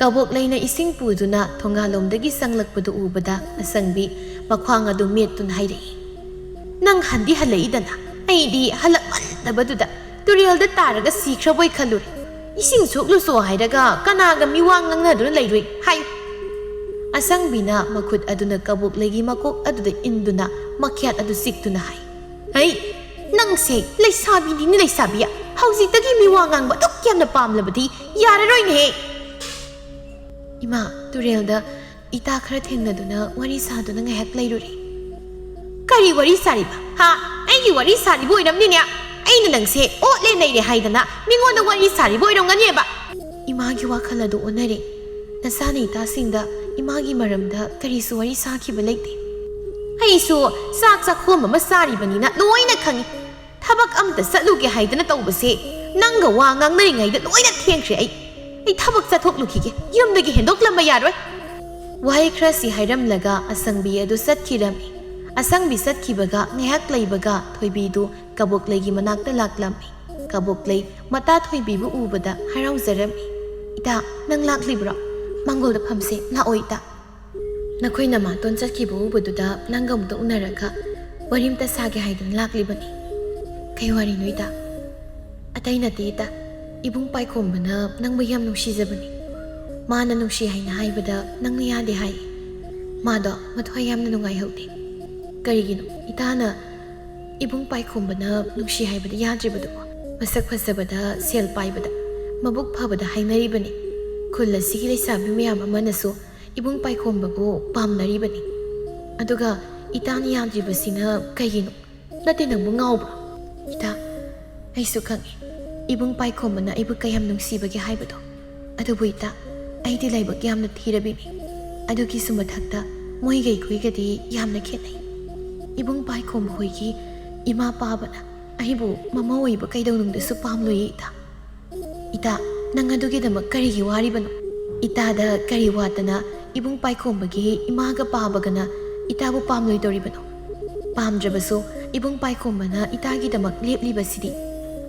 ꯀꯕꯣꯛꯂꯩꯅ ꯏꯁꯤꯡ ꯄꯨꯗꯨꯅ ꯊꯣꯡꯒꯥꯜꯂꯣꯝꯗꯒꯤ ꯆꯪꯂꯛꯄꯗꯨ ꯎꯕꯗ ꯑꯁꯪꯕꯤ ꯃꯈ꯭ꯋꯥꯡ ꯑꯗꯨ ꯃꯦꯠꯇꯨꯅ ꯍꯥꯏꯔꯛꯏ, "ꯅꯪ ꯍꯟꯗꯤ ꯍꯜꯂꯛꯏꯗꯅ? ꯑꯩꯗꯤ ꯍꯜꯂꯛꯃꯟꯗꯕꯗꯨꯗ ꯇꯨꯔꯦꯜꯗ ꯇꯥꯔꯒ ꯁꯤꯈ꯭ꯔꯕꯣꯏ ꯈꯜꯂꯨꯔꯦ꯫ ꯏꯁꯤꯡ ꯁꯣꯛꯂꯨꯆꯣ ꯍꯥꯏꯔꯒ ꯀꯅꯥꯒ ꯃꯤꯋꯥ ꯉꯥꯡꯅꯗꯨꯅ ꯂꯩꯔꯨꯏ ꯍꯥꯏꯌꯨ"꯫ ꯑꯁꯪꯕꯤꯅ ꯃꯈꯨꯠ ꯑꯗꯨꯅ ꯀꯕꯣꯛꯂꯩꯒꯤ ꯃꯀꯣꯛ ꯑꯗꯨꯗ ꯏꯟꯗꯨꯅ ꯃꯈ꯭ꯌꯥꯠ ꯑꯗꯨ ꯆꯤꯛꯇꯨꯅ ꯍꯥꯏ, "ꯍꯩ, ꯅꯪꯁꯦ ꯂꯩꯁꯥꯕꯤꯅꯤꯅꯦ ꯂꯩꯁꯥꯕꯤ꯫ ꯍꯧꯖꯤꯛꯇꯒꯤ ꯃꯤꯋꯥ ꯉꯥꯡꯕ ꯑꯗꯨꯛ ꯌꯥꯝꯅ ꯄꯥꯝꯂꯕꯗꯤ ꯌꯥꯔꯔꯣꯏꯅꯦꯍꯦ"꯫ ꯏꯃꯥ, ꯇꯨꯔꯦꯜꯗ ꯏꯇꯥ ꯈꯔ ꯊꯦꯡꯅꯗꯨꯅ ꯋꯥꯔꯤ ꯁꯥꯗꯨꯅ ꯉꯥꯏꯍꯥꯛ ꯂꯩꯔꯨꯔꯦ꯫ "ꯀꯔꯤ ꯋꯥꯔꯤ ꯁꯥꯔꯤꯕ? ꯍꯥ? ꯑꯩꯒꯤ ꯋꯥꯔꯤ ꯁꯥꯔꯤꯕ ꯑꯣꯏꯔꯝꯅꯤꯅꯦ꯫ ꯑꯩꯅ ꯅꯪꯁꯦ ꯑꯣꯠꯂꯦ ꯅꯩꯔꯦ ꯍꯥꯏꯗꯅ ꯃꯤꯉꯣꯟꯗ ꯋꯥꯔꯤ ꯁꯥꯔꯤꯕ ꯑꯣꯏꯔꯝꯒꯅꯦꯕ"꯫ ꯏꯃꯥꯒꯤ ꯋꯥꯈꯜ ꯑꯗꯨ ꯑꯣꯟꯅꯔꯦ꯫ ꯅꯆꯥꯅ ꯏꯇꯥꯁꯤꯡꯗ ꯏꯃꯥꯒꯤ ꯃꯔꯝꯗ ꯀꯔꯤꯁꯨ ꯋꯥꯔꯤ ꯁꯥꯈꯤꯕ ꯂꯩꯇꯦ꯫ "ꯑꯩꯁꯨ ꯆꯥꯛ ꯆꯥꯛꯈꯣꯝ ꯑꯃ ꯆꯥꯔꯤꯕꯅꯤꯅ ꯂꯣꯏꯅ ꯈꯪꯏ꯫ ꯊꯕꯛ ꯑꯝꯇ ꯆꯠꯂꯨꯒꯦ ꯍꯥꯏꯗꯅ ꯇꯧꯕꯁꯦ ꯅꯪꯒ ꯋꯥ ꯉꯥꯡꯅꯔꯤꯉꯩꯗ ꯂꯣꯏꯅ ꯊꯦꯡꯈ꯭ꯔꯦ꯫ ꯑꯩ, ꯑꯩ ꯊꯕꯛ ꯆꯠꯊꯣꯛꯂꯨꯈꯤꯒꯦ꯫ ꯌꯨꯝꯗꯒꯤ ꯍꯦꯟꯗꯣꯛꯂꯝꯕ ꯌꯥꯔꯣꯏ"꯫ ꯋꯥꯍꯩ ꯈꯔꯁꯤ ꯍꯥꯏꯔꯝꯂꯒ ꯑꯁꯪꯕꯤ ꯑꯗꯨ ꯆꯠꯈꯤꯔꯝꯃꯤ꯫ ꯑꯁꯪꯕꯤ ꯆꯠꯈꯤꯕꯒ ꯉꯥꯏꯍꯥꯛ ꯂꯩꯕꯒ ꯊꯣꯏꯕꯤꯗꯨ ꯀꯕꯣꯛꯂꯩꯒꯤ ꯃꯅꯥꯛꯇ ꯂꯥꯛꯂꯝꯃꯤ꯫ ꯀꯕꯣꯛꯂꯩ ꯃꯇꯥ ꯊꯣꯏꯕꯤꯕꯨ ꯎꯕꯗ ꯍꯔꯥꯎꯖꯔꯝꯃꯤ꯫ "ꯏꯇꯥ, ꯅꯪ ꯂꯥꯛꯂꯤꯕ꯭ꯔꯣ? ꯃꯥꯡꯒꯣꯜꯗ ꯐꯝꯁꯦ, ꯂꯥꯛꯑꯣ ꯏꯇꯥ꯫ ꯅꯈꯣꯏ ꯅꯃꯥꯇꯣꯟ ꯆꯠꯈꯤꯕ ꯎꯕꯗꯨꯗ ꯅꯪꯒ ꯑꯃꯨꯛꯇ ꯎꯅꯔꯒ ꯋꯥꯔꯤ ꯑꯃꯇ ꯁꯥꯒꯦ ꯍꯥꯏꯗꯨꯅ ꯂꯥꯛꯂꯤꯕꯅꯤ"꯫ "ꯀꯩ ꯋꯥꯔꯤꯅꯣ ꯏꯇꯥ?" "ꯑꯇꯩ ꯅꯠꯇꯦ ꯏꯇꯥ, ꯏꯕꯨꯡ ꯄꯥꯏꯈꯣꯝꯕꯅ ꯅꯪꯕꯨ ꯌꯥꯝ ꯅꯨꯡꯁꯤꯖꯕꯅꯤ꯫ ꯃꯥꯅ ꯅꯨꯡꯁꯤ ꯍꯥꯏꯅ ꯍꯥꯏꯕꯗ ꯅꯪꯅ ꯌꯥꯗꯦ ꯍꯥꯏ꯫ ꯃꯥꯗꯣ ꯃꯊ꯭ꯋꯥꯏ ꯌꯥꯝꯅ ꯅꯨꯡꯉꯥꯏꯍꯧꯗꯦ꯫ ꯀꯔꯤꯒꯤꯅꯣ ꯏꯇꯥꯅ ꯏꯕꯨꯡ ꯄꯥꯏꯈꯣꯝꯕꯅ ꯅꯨꯡꯁꯤ ꯍꯥꯏꯕꯗ ꯌꯥꯗ꯭ꯔꯤꯕꯗꯨꯕꯣ? ꯃꯁꯛ ꯐꯖꯕꯗ, ꯁꯦꯜ ꯄꯥꯏꯕꯗ, ꯃꯕꯨꯛ ꯐꯕꯗ ꯍꯥꯏꯅꯔꯤꯕꯅꯤ꯫ ꯈꯨꯜ ꯑꯁꯤꯒꯤ ꯂꯩꯁꯥꯕꯤ ꯃꯌꯥꯝ ꯑꯃꯅꯁꯨ ꯏꯕꯨꯡ ꯄꯥꯏꯈꯣꯝꯕꯕꯨ ꯄꯥꯝꯅꯔꯤꯕꯅꯤ꯫ ꯑꯗꯨꯒ ꯏꯇꯥꯅ ꯌꯥꯗ꯭ꯔꯤꯕꯁꯤꯅ ꯀꯩꯒꯤꯅꯣ? ꯅꯠꯇꯦ, ꯅꯪꯕꯨ ꯉꯥꯎꯕ꯭ꯔꯣ? ꯏꯇꯥ, ꯑꯩꯁꯨ ꯈꯪꯉꯤ ꯏꯕꯨꯡ ꯄꯥꯏꯈꯣꯝꯕꯅ ꯑꯩꯕꯨ ꯀꯌꯥꯝ ꯅꯨꯡꯁꯤꯕꯒꯦ ꯍꯥꯏꯕꯗꯣ꯫ ꯑꯗꯨꯕꯨ ꯏꯇꯥ, ꯑꯩꯗꯤ ꯂꯥꯏꯕꯛ ꯌꯥꯝꯅ ꯊꯤꯔꯕꯤꯅꯤ꯫ ꯑꯗꯨꯒꯤꯁꯨ ꯃꯊꯛꯇ ꯃꯣꯏꯒ ꯑꯩꯈꯣꯏꯒꯗꯤ ꯌꯥꯝꯅ ꯈꯦꯠꯅꯩ꯫ ꯏꯕꯨꯡ ꯄꯥꯏꯈꯣꯝꯕ ꯍꯣꯏꯒꯤ ꯏꯃꯥ ꯄꯥꯕꯅ ꯑꯩꯕꯨ ꯃꯃꯧ ꯑꯣꯏꯕ ꯀꯩꯗꯧꯅꯨꯡꯗꯁꯨ ꯄꯥꯝꯂꯣꯏꯌꯦ ꯏꯇꯥ꯫ ꯏꯇꯥ, ꯅꯪ ꯑꯗꯨꯒꯤꯗꯃꯛ ꯀꯔꯤꯒꯤ ꯋꯥꯔꯤꯕꯅꯣ? ꯏꯇꯥꯗ ꯀꯔꯤ ꯋꯥꯠꯇꯅ ꯏꯕꯨꯡ ꯄꯥꯏꯈꯣꯝꯕꯒꯤ ꯏꯃꯥꯒ ꯄꯥꯕꯒꯅ ꯏꯇꯥꯕꯨ ꯄꯥꯝꯂꯣꯏꯗꯧꯔꯤꯕꯅꯣ? ꯄꯥꯝꯗ꯭ꯔꯕꯁꯨ ꯏꯕꯨꯡ ꯄꯥꯏꯈꯣꯝꯕꯅ ꯏꯇꯥꯒꯤꯗꯃꯛ ꯂꯦꯞꯂꯤꯕꯁꯤꯗꯤ꯫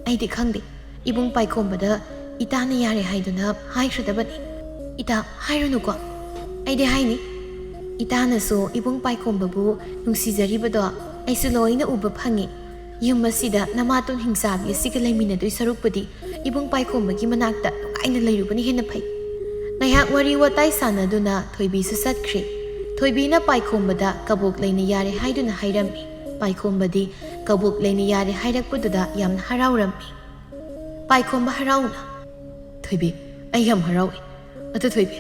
ꯑꯩꯗꯤ ꯈꯪꯗꯦ꯫ ꯏꯕꯨꯡ ꯄꯥꯏꯈꯣꯝꯕꯗ ꯏꯇꯥꯅ ꯌꯥꯔꯦ ꯍꯥꯏꯗꯨꯅ ꯍꯥꯏꯈ꯭ꯔꯗꯕꯅꯤ꯫ ꯏꯇꯥ, ꯍꯥꯏꯔꯨꯅꯨꯀꯣ꯫ ꯑꯩꯗꯤ ꯍꯥꯏꯅꯤ꯫ ꯏꯇꯥꯅꯁꯨ ꯏꯕꯨꯡ ꯄꯥꯏꯈꯣꯝꯕꯕꯨ ꯅꯨꯡꯁꯤꯖꯔꯤꯕꯗꯣ ꯑꯩꯁꯨ ꯂꯣꯏꯅ ꯎꯕ ꯐꯪꯉꯤ꯫ ꯌꯨꯝ ꯑꯁꯤꯗ ꯅꯃꯥꯇꯣꯟ ꯍꯤꯡꯆꯥꯕꯤ ꯑꯁꯤꯒ ꯂꯩꯃꯤꯟꯅꯗꯣꯏ ꯁꯔꯨꯛꯄꯨꯗꯤ ꯏꯕꯨꯡ ꯄꯥꯏꯈꯣꯝꯕꯒꯤ ꯃꯅꯥꯛꯇ ꯅꯨꯡꯉꯥꯏꯅ ꯂꯩꯔꯨꯕꯅ ꯍꯦꯟꯅ ꯐꯩ꯫ ꯉꯥꯏꯍꯥꯛ ꯋꯥꯔꯤ ꯋꯥꯇꯥꯏ ꯁꯥꯟꯅꯗꯨꯅ ꯊꯣꯏꯕꯤꯁꯨ ꯆꯠꯈ꯭ꯔꯦ꯫ ꯊꯣꯏꯕꯤꯅ ꯄꯥꯏꯈꯣꯝꯕꯗ ꯀꯕꯣꯛ ꯂꯩꯅ ꯌꯥꯔꯦ ꯍꯥꯏꯗꯨꯅ ꯍꯥꯏꯔꯝꯃꯤ꯫ ꯄꯥꯏꯈꯣꯝꯕꯗꯤ ꯀꯕꯣꯛ ꯂꯩꯅ ꯌꯥꯔꯦ ꯍꯥꯏꯔꯛꯄꯗꯨꯗ ꯌꯥꯝꯅ ꯍꯔꯥꯎꯔꯝꯃꯤ꯫ ꯄꯥꯏꯈꯣꯝꯕ ꯍꯔꯥꯎꯅ, "ꯊꯣꯏꯕꯤ, ꯑꯩ ꯌꯥꯝ ꯍꯔꯥꯎꯏ꯫ ꯑꯗꯨ ꯊꯣꯏꯕꯤ,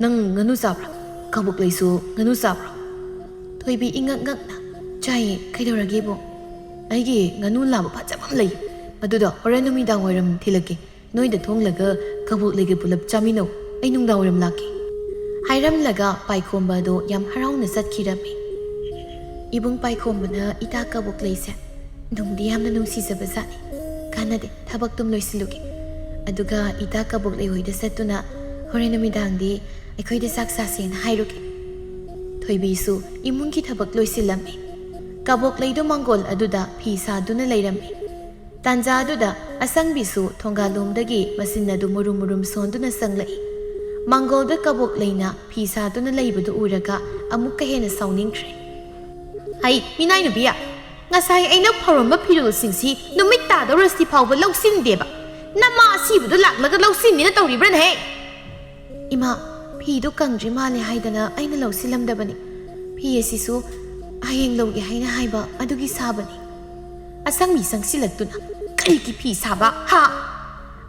ꯅꯪ ꯉꯥꯅꯨ ꯆꯥꯕ꯭ꯔꯥ? ꯀꯕꯣꯛ ꯂꯩꯁꯨ ꯉꯥꯅꯨ ꯆꯥꯕ꯭ꯔꯣ?" ꯊꯣꯏꯕꯤ ꯏꯉꯛ ꯉꯛꯅ, "ꯆꯥꯏꯌꯦ, ꯀꯩꯗꯧꯔꯒꯦꯕꯣ?" "ꯑꯩꯒꯤ ꯉꯥꯅꯨ ꯂꯥꯕ ꯐꯖꯕ ꯑꯃ ꯂꯩ, ꯑꯗꯨꯗꯣ ꯍꯣꯔꯦꯟ ꯅꯨꯃꯤꯗꯥꯡ ꯋꯥꯏꯔꯝ ꯊꯤꯜꯂꯛꯀꯦ꯫ ꯅꯣꯏꯗ ꯊꯣꯡꯂꯒ ꯀꯕꯣꯛ ꯂꯩꯒ ꯄꯨꯂꯞ ꯆꯥꯃꯤꯟꯅꯧ꯫ ꯑꯩ ꯅꯨꯡꯗꯥꯡ ꯋꯥꯏꯔꯝ ꯂꯥꯛꯀꯦ꯫" ꯍꯥꯏꯔꯝꯂꯒ ꯄꯥꯏꯈꯣꯝꯕ ꯑꯗꯣ ꯌꯥꯝ ꯍꯔꯥꯎꯅ ꯆꯠꯈꯤꯔꯝꯃꯤ꯫ ꯏꯕꯨꯡ ꯄꯥꯏꯈꯣꯝꯕꯅ ꯏꯇꯥ ꯀꯕꯣꯛ ꯂꯩꯁꯦ ꯅꯨꯡꯗꯤ ꯌꯥꯝꯅ ꯅꯨꯡꯁꯤꯖꯕ ꯖꯥꯠꯅꯤ꯫ "ꯀꯥꯟꯅꯗꯦ, ꯊꯕꯛꯇꯨꯝ ꯂꯣꯏꯁꯤꯜꯂꯨꯒꯦ꯫ ꯑꯗꯨꯒ ꯏꯇꯥ ꯀꯕꯣꯛ ꯂꯩ ꯍꯣꯏꯗ ꯆꯠꯇꯨꯅ ꯍꯣꯔꯦꯟ ꯅꯨꯃꯤꯗꯥꯡꯗꯤ ꯑꯩꯈꯣꯏꯗ ꯆꯥꯛ ꯆꯥꯁꯦꯅ ꯍꯥꯏꯔꯨꯒꯦ꯫" ꯊꯣꯏꯕꯤꯁꯨ ꯏꯃꯨꯡꯒꯤ ꯊꯕꯛ ꯂꯣꯏꯁꯤꯜꯂꯝꯃꯤ꯫ ꯀꯕꯣꯛ ꯂꯩꯗꯨ ꯃꯥꯡꯒꯣꯜ ꯑꯗꯨꯗ ꯐꯤ ꯁꯥꯗꯨꯅ ꯂꯩꯔꯝꯃꯤ꯫ ꯇꯥꯟꯖꯥꯗꯨꯗ ꯑꯁꯪꯕꯤꯁꯨ ꯊꯣꯡꯒꯥꯜꯂꯣꯝꯗꯒꯤ ꯃꯆꯤꯟ ꯑꯗꯨ ꯃꯨꯔꯨꯝ ꯃꯨꯔꯨꯝ ꯁꯣꯟꯗꯨꯅ ꯆꯪꯂꯛꯏ꯫ ꯃꯥꯡꯒꯣꯜꯗ ꯀꯕꯣꯛ ꯂꯩꯅ ꯐꯤ ꯁꯥꯗꯨꯅ ꯂꯩꯕꯗꯨ ꯎꯔꯒ ꯑꯃꯨꯛꯀ ꯍꯦꯟꯅ ꯁꯥꯎꯅꯤꯡꯈ꯭ꯔꯦ꯫ "ꯍꯩ, ꯃꯤꯅꯥꯏ ꯅꯨꯄꯤ, ꯉꯁꯥꯏ ꯑꯩꯅ ꯐꯧꯔꯝꯕ ꯐꯤꯔꯣꯜꯁꯤꯡꯁꯤ ꯅꯨꯃꯤꯠ ꯇꯥꯗꯧꯔꯁꯤ ꯐꯥꯎꯕ ꯂꯧꯁꯤꯟꯗꯦꯕ꯫ ꯅꯃꯥ ꯑꯁꯤꯕꯗꯨ ꯂꯥꯛꯂꯒ ꯂꯧꯁꯤꯟꯒꯦꯅ ꯇꯧꯔꯤꯕ꯭ꯔꯥꯅꯦ?" "ꯏꯃꯥ, ꯐꯤꯗꯨ ꯀꯪꯗ꯭ꯔꯤ ꯃꯥꯜꯂꯦ ꯍꯥꯏꯗꯅ ꯑꯩꯅ ꯂꯧꯁꯤꯜꯂꯝꯗꯕꯅꯤ꯫ ꯐꯤ ꯑꯁꯤꯁꯨ ꯍꯌꯦꯡ ꯂꯧꯒꯦ ꯍꯥꯏꯅ ꯍꯥꯏꯕ ꯑꯗꯨꯒꯤ ꯁꯥꯕꯅꯤ꯫" ꯑꯁꯪꯕꯤ ꯆꯪꯁꯤꯜꯂꯛꯇꯨꯅ, "ꯀꯔꯤꯒꯤ ꯐꯤ ꯁꯥꯕ, ꯍꯥ?"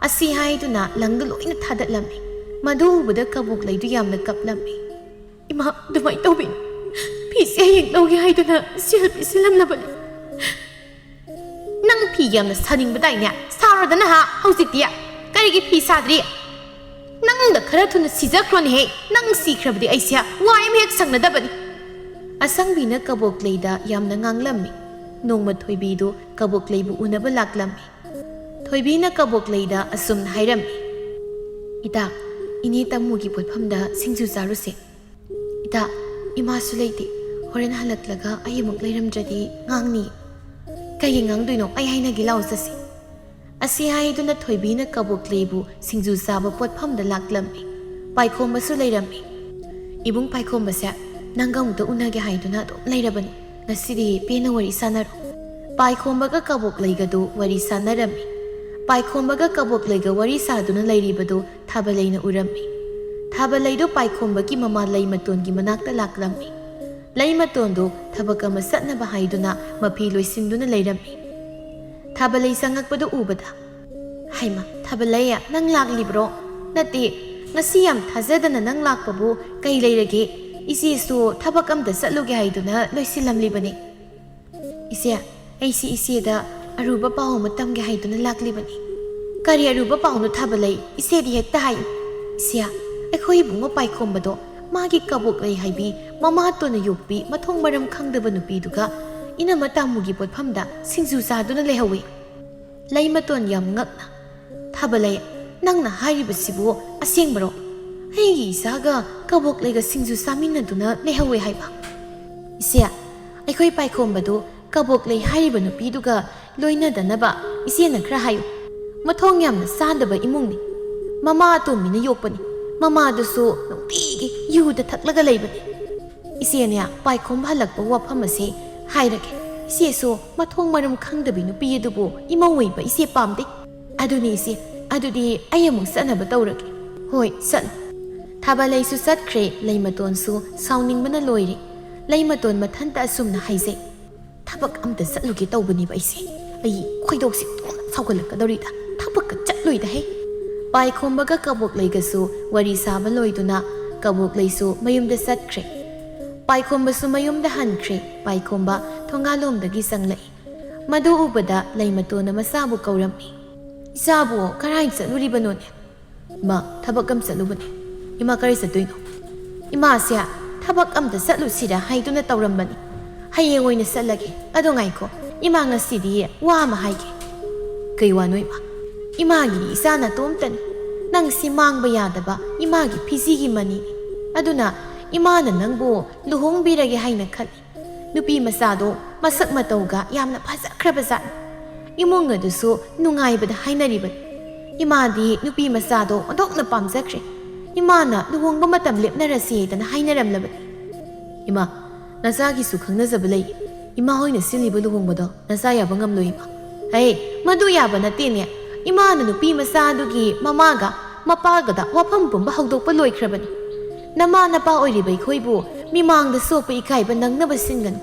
ꯑꯁꯤ ꯍꯥꯏꯗꯨꯅ ꯂꯪꯗꯨ ꯂꯣꯏꯅ ꯊꯥꯗꯠꯂꯝꯃꯤ꯫ ꯃꯗꯨ ꯎꯕꯗ ꯀꯕꯣꯛꯂꯩꯗꯨ ꯌꯥꯝꯅ ꯀꯞꯂꯝꯃꯤ꯫ "ꯏꯃꯥ, ꯑꯗꯨꯃꯥꯏꯅ ꯇꯧꯕꯤꯅꯨ꯫ ꯐꯤꯁꯦ ꯍꯌꯦꯡ ꯂꯧꯒꯦ ꯍꯥꯏꯗꯨꯅ ꯁꯦꯜ ꯄꯤꯁꯤꯜꯂꯝꯂꯕꯅꯤ꯫" "ꯅꯪ ꯐꯤ ꯌꯥꯝꯅ ꯁꯥꯅꯤꯡꯕꯗꯥꯏꯅꯦ? ꯁꯥꯔꯣꯗꯅ ꯍꯥ, ꯍꯧꯖꯤꯛꯇꯤ꯫ ꯀꯔꯤꯒꯤ ꯐꯤ ꯁꯥꯗ꯭ꯔꯤ? ꯅꯪꯗ ꯈꯔ ꯊꯨꯅ ꯁꯤꯖꯈ꯭ꯔꯣꯅꯦꯍꯦ꯫ ꯅꯪ ꯁꯤꯈ꯭ꯔꯕꯗꯤ ꯑꯩꯁꯦ ꯋꯥ ꯑꯃ ꯍꯦꯛ ꯁꯪꯅꯗꯕꯅꯤ꯫" ꯑꯁꯪꯕꯤꯅ ꯀꯕꯣꯛꯂꯩꯗ ꯌꯥꯝꯅ ꯉꯥꯡꯂꯝꯃꯤ꯫ ꯅꯣꯡꯃ ꯊꯣꯏꯕꯤꯗꯨ ꯀꯕꯣꯛꯂꯩꯕꯨ ꯎꯅꯕ ꯂꯥꯛꯂꯝꯃꯤ꯫ ꯊꯣꯏꯕꯤꯅ ꯀꯕꯣꯛꯂꯩꯗ ꯑꯁꯨꯝꯅ ꯍꯥꯏꯔꯝꯃꯤ, "ꯏꯇꯥ, ꯏꯅꯦ ꯇꯥꯃꯨꯒꯤ ꯄꯣꯠꯐꯝꯗ ꯁꯤꯡꯖꯨ ꯆꯥꯔꯨꯁꯦ꯫ ꯏꯇꯥ, ꯏꯃꯥꯁꯨ ꯂꯩꯇꯦ꯫ ꯍꯣꯔꯦꯟ ꯍꯜꯂꯛꯂꯒ ꯑꯩ ꯑꯃꯨꯛ ꯂꯩꯔꯝꯗ꯭ꯔꯗꯤ ꯉꯥꯡꯅꯤ꯫" "ꯀꯩꯒꯤ ꯉꯥꯡꯗꯣꯏꯅꯣ? ꯑꯩ ꯍꯥꯏꯅꯒꯦ ꯂꯥꯛꯑꯣ, ꯆꯠꯁꯤ꯫" ꯑꯁꯤ ꯍꯥꯏꯗꯨꯅ ꯊꯣꯏꯕꯤꯅ ꯀꯕꯣꯛꯂꯩꯕꯨ ꯁꯤꯡꯖꯨ ꯆꯥꯕ ꯄꯣꯠꯐꯝꯗ ꯂꯥꯛꯂꯝꯃꯤ꯫ ꯄꯥꯏꯈꯣꯝꯕꯁꯨ ꯂꯩꯔꯝꯃꯤ꯫ "ꯏꯕꯨꯡ ꯄꯥꯏꯈꯣꯝꯕꯁꯦ ꯅꯪꯒ ꯑꯃꯨꯛꯇ ꯎꯅꯒꯦ ꯍꯥꯏꯗꯨꯅ ꯑꯗꯨꯝ ꯂꯩꯔꯕꯅꯤ꯫ ꯉꯁꯤꯗꯤ ꯄꯦꯟꯅ ꯋꯥꯔꯤ ꯁꯥꯟꯅꯔꯣ꯫" ꯄꯥꯏꯈꯣꯝꯕꯒ ꯀꯕꯣꯛꯂꯩꯒꯗꯨ ꯋꯥꯔꯤ ꯁꯥꯟꯅꯔꯝꯃꯤ꯫ ꯄꯥꯏꯈꯣꯝꯕꯒ ꯀꯕꯣꯛꯂꯩꯒ ꯋꯥꯔꯤ ꯁꯥꯗꯨꯅ ꯂꯩꯔꯤꯕꯗꯨ ꯊꯥꯕꯂꯩꯅ ꯎꯔꯝꯃꯤ꯫ ꯊꯥꯕꯂꯩꯗꯨ ꯄꯥꯏꯈꯣꯝꯕꯒꯤ ꯃꯃꯥ ꯂꯩꯃꯇꯣꯟꯒꯤ ꯃꯅꯥꯛꯇ ꯂꯥꯛꯂꯝꯃꯤ꯫ ꯂꯩꯃꯇꯣꯟꯗꯨ ꯊꯕꯛ ꯑꯃ ꯆꯠꯅꯕ ꯍꯥꯏꯗꯨꯅ ꯃꯐꯤ ꯂꯣꯏꯁꯤꯟꯗꯨꯅ ꯂꯩꯔꯝꯃꯤ꯫ ꯊꯥꯕꯂꯩ ꯆꯪꯉꯛꯄꯗꯨ ꯎꯕꯗ, "ꯍꯩꯃꯥ, ꯊꯥꯕꯂꯩ, ꯅꯪ ꯂꯥꯛꯂꯤꯕ꯭ꯔꯣ? ꯅꯠꯇꯦ, ꯉꯁꯤ ꯌꯥꯝ ꯊꯥꯖꯗꯅ ꯅꯪ ꯂꯥꯛꯄꯕꯨ ꯀꯩ ꯂꯩꯔꯒꯦ? ꯏꯆꯦꯁꯨ ꯊꯕꯛ ꯑꯝꯗ ꯆꯠꯂꯨꯒꯦ ꯍꯥꯏꯗꯨꯅ ꯂꯣꯏꯁꯤꯜꯂꯝꯂꯤꯕꯅꯤ꯫" "ꯏꯆꯦ, ꯑꯩꯁꯤ ꯏꯆꯦꯗ ꯑꯔꯨꯕ ꯄꯥꯎ ꯑꯃ ꯇꯝꯒꯦ ꯍꯥꯏꯗꯨꯅ ꯂꯥꯛꯂꯤꯕꯅꯤ꯫" "ꯀꯔꯤ ꯑꯔꯨꯕ ꯄꯥꯎꯅꯣ ꯊꯥꯕꯂꯩ? ꯏꯆꯦꯗꯤ ꯍꯦꯛꯇ ꯍꯥꯏꯌꯨ꯫" "ꯏꯆꯦ, ꯑꯩꯈꯣꯏ ꯏꯕꯨꯡꯉꯣ ꯄꯥꯏꯈꯣꯝꯕꯗꯣ ꯃꯥꯒꯤ ꯀꯕꯣꯛꯂꯩ ꯍꯥꯏꯕꯤ ꯃꯃꯥꯇꯣꯟꯅ ꯌꯣꯛꯄꯤ ꯃꯊꯣꯡ ꯃꯔꯝ ꯈꯪꯗꯕ ꯅꯨꯄꯤꯗꯨꯒ ꯏꯅꯝꯃ ꯇꯥꯃꯨꯒꯤ ꯄꯣꯠꯐꯝꯗ ꯁꯤꯡꯖꯨ ꯆꯥꯗꯨꯅ ꯂꯩꯍꯧꯋꯤ꯫" ꯂꯩꯃꯇꯣꯟ ꯌꯥꯝ ꯉꯛꯅ, "ꯊꯥꯕꯂꯩ, ꯅꯪꯅ ꯍꯥꯏꯔꯤꯕꯁꯤꯕꯨ ꯑꯁꯦꯡꯕꯔꯣ? ꯑꯩꯒꯤ ꯏꯆꯥꯒ ꯀꯕꯣꯛꯂꯩꯒ ꯁꯤꯡꯖꯨ ꯆꯥꯃꯤꯟꯅꯗꯨꯅ ꯂꯩꯍꯧꯋꯦ ꯍꯥꯏꯕ?" "ꯏꯆꯦ, ꯑꯩꯈꯣꯏ ꯄꯥꯏꯈꯣꯝꯕꯗꯨ ꯀꯕꯣꯛꯂꯩ ꯍꯥꯏꯔꯤꯕ ꯅꯨꯄꯤꯗꯨꯒ ꯂꯣꯏꯅꯗꯅꯕ ꯏꯆꯦꯅ ꯈꯔ ꯍꯥꯏꯌꯨ꯫ ꯃꯊꯣꯡ ꯌꯥꯝꯅ ꯆꯥꯗꯕ ꯏꯃꯨꯡꯅꯤ꯫ ꯃꯃꯥ ꯑꯇꯣꯝꯕꯤꯅ ꯌꯣꯛꯄꯅꯤ꯫ ꯃꯃꯥꯗꯨꯁꯨ ꯅꯨꯡꯇꯤꯒꯤ ꯌꯨꯗ ꯊꯛꯂꯒ ꯂꯩꯕꯅꯤ꯫" "ꯏꯆꯦꯅꯦ, ꯄꯥꯏꯈꯣꯝꯕ ꯍꯜꯂꯛꯄ ꯋꯥꯐꯝ ꯑꯁꯤ ꯍꯥꯏꯔꯒꯦ꯫ ꯏꯆꯦꯁꯨ ꯃꯊꯣꯡ ꯃꯔꯝ ꯈꯪꯗꯕꯤ ꯅꯨꯄꯤ ꯑꯗꯨꯕꯨ ꯏꯃꯧ ꯑꯣꯏꯕ ꯏꯆꯦ ꯄꯥꯝꯗꯦ꯫" "ꯑꯗꯨꯅꯤ ꯏꯆꯦ, ꯑꯗꯨꯗꯤ ꯑꯩ ꯑꯃꯨꯛ ꯆꯠꯅꯕ ꯇꯧꯔꯒꯦ꯫" "ꯍꯣꯏ, ꯆꯠꯂꯨ꯫" ꯊꯥꯕ ꯂꯩꯁꯨ ꯆꯠꯈ꯭ꯔꯦ, ꯂꯩꯃꯇꯣꯟꯁꯨ ꯁꯥꯎꯅꯤꯡꯕꯅ ꯂꯣꯏꯔꯦ꯫ ꯂꯩꯃꯇꯣꯟ ꯃꯊꯟꯇ ꯑꯁꯨꯝꯅ ꯍꯥꯏꯖꯩ, "ꯊꯕꯛ ꯑꯝꯇ ꯆꯠꯂꯨꯒꯦ ꯇꯧꯕꯅꯦꯕ ꯑꯩꯁꯦ꯫ ꯑꯩ ꯈꯣꯏꯗꯧꯁꯦ ꯑꯣꯟꯊꯣꯛꯅ ꯁꯥꯎꯒꯠꯂꯛꯀꯗꯧꯔꯤꯗ, ꯊꯕꯛꯀ ꯆꯠꯂꯣꯏꯗ ꯍꯦ!" ꯄꯥꯏꯈꯣꯝꯕꯒ ꯀꯕꯣꯛꯂꯩꯒꯁꯨ ꯋꯥꯔꯤ ꯁꯥꯕ ꯂꯣꯏꯗꯨꯅ ꯀꯕꯣꯛꯂꯩꯁꯨ ꯃꯌꯨꯝꯗ ꯆꯠꯈ꯭ꯔꯦ꯫ ꯄꯥꯏꯈꯣꯝꯕꯁꯨ ꯃꯌꯨꯝꯗ ꯍꯟꯈ꯭ꯔꯦ꯫ ꯄꯥꯏꯈꯣꯝꯕ ꯊꯣꯡꯒꯥꯜꯂꯣꯝꯗꯒꯤ ꯆꯪꯂꯛꯏ꯫ ꯃꯗꯨ ꯎꯕꯗ ꯂꯩꯃꯇꯣꯟꯅ ꯃꯆꯥꯕꯨ ꯀꯧꯔꯝꯃꯤ꯫ "ꯏꯆꯥꯕꯨ ꯀꯔꯥꯏ ꯆꯠꯂꯨꯔꯤꯕꯅꯣꯅꯦ?" "ꯏꯃꯥ, ꯊꯕꯛ ꯑꯃ ꯆꯠꯂꯨꯕꯅꯦ꯫" "ꯏꯃꯥ, ꯀꯔꯥꯏ ꯆꯠꯇꯣꯏꯅꯣ?" "ꯏꯃꯥꯁꯦ ꯊꯕꯛ ꯑꯝꯇ ꯆꯠꯂꯨꯁꯤꯔ ꯍꯥꯏꯗꯨꯅ ꯇꯧꯔꯝꯕꯅꯤ꯫ ꯍꯌꯦꯡ ꯑꯣꯏꯅ ꯆꯠꯂꯒꯦ꯫ ꯑꯗꯣ ꯉꯥꯏꯈꯣ, ꯏꯃꯥ ꯉꯁꯤꯗꯤ ꯋꯥ ꯑꯃ ꯍꯥꯏꯒꯦ꯫" "ꯀꯩ ꯋꯥꯅꯣ ꯏꯃꯥ?" "ꯏꯃꯥꯒꯤꯗꯤ ꯏꯆꯥ ꯅꯥꯇꯣꯝꯇꯅꯤ꯫ ꯅꯪꯁꯤ ꯃꯥꯡꯕ ꯌꯥꯗꯕ ꯏꯃꯥꯒꯤ ꯐꯤꯖꯤꯒꯤ ꯃꯅꯤꯅꯤ꯫ ꯑꯗꯨꯅ ꯏꯃꯥꯅ ꯅꯪꯕꯨ ꯂꯨꯍꯣꯡꯕꯤꯔꯒꯦ ꯍꯥꯏꯅ ꯈꯜꯂꯤ꯫ ꯅꯨꯄꯤ ꯃꯆꯥꯗꯣ ꯃꯁꯛ ꯃꯇꯧꯒ ꯌꯥꯝꯅ ꯐꯖꯈ꯭ꯔꯕ ꯖꯥꯠꯅꯤ꯫ ꯏꯃꯨꯡ ꯑꯗꯨꯁꯨ ꯅꯨꯡꯉꯥꯏꯕꯗ ꯍꯥꯏꯅꯔꯤꯕꯅꯤ꯫ ꯏꯃꯥꯗꯤ ꯅꯨꯄꯤ ꯃꯆꯥꯗꯣ ꯑꯣꯟꯊꯣꯛꯅ ꯄꯥꯝꯖꯈ꯭ꯔꯦ꯫ ꯏꯃꯥꯅ ꯂꯨꯍꯣꯡꯕ ꯃꯇꯝ ꯂꯦꯞꯅꯔꯁꯤ ꯍꯥꯏꯗꯅ ꯍꯥꯏꯅꯔꯝꯂꯕꯅꯤ꯫" "ꯏꯃꯥ, ꯅꯆꯥꯒꯤꯁꯨ ꯈꯪꯅꯖꯕ ꯂꯩ꯫ ꯏꯃꯥ ꯍꯣꯏꯅ ꯁꯤꯜꯂꯤꯕ ꯂꯨꯍꯣꯡꯕꯗꯣ ꯅꯆꯥ ꯌꯥꯕ ꯉꯝꯂꯣꯏ ꯏꯃꯥ꯫" "ꯍꯦ, ꯃꯗꯨ ꯌꯥꯕ ꯅꯠꯇꯦꯅꯦ꯫ ꯏꯃꯥꯅ ꯅꯨꯄꯤ ꯃꯆꯥ ꯑꯗꯨꯒꯤ ꯃꯃꯥꯒ ꯃꯄꯥꯒꯗ ꯋꯥꯐꯝ ꯄꯨꯝꯕ ꯍꯧꯗꯣꯛꯄ ꯂꯣꯏꯈ꯭ꯔꯕꯅꯤ꯫ ꯅꯃꯥ ꯅꯄꯥ ꯑꯣꯏꯔꯤꯕ ꯑꯩꯈꯣꯏꯕꯨ ꯃꯤꯃꯥꯡꯗ ꯆꯣꯞꯄ ꯏꯀꯥꯏꯕ ꯅꯪꯅꯕ ꯁꯤꯟꯒꯅꯨ꯫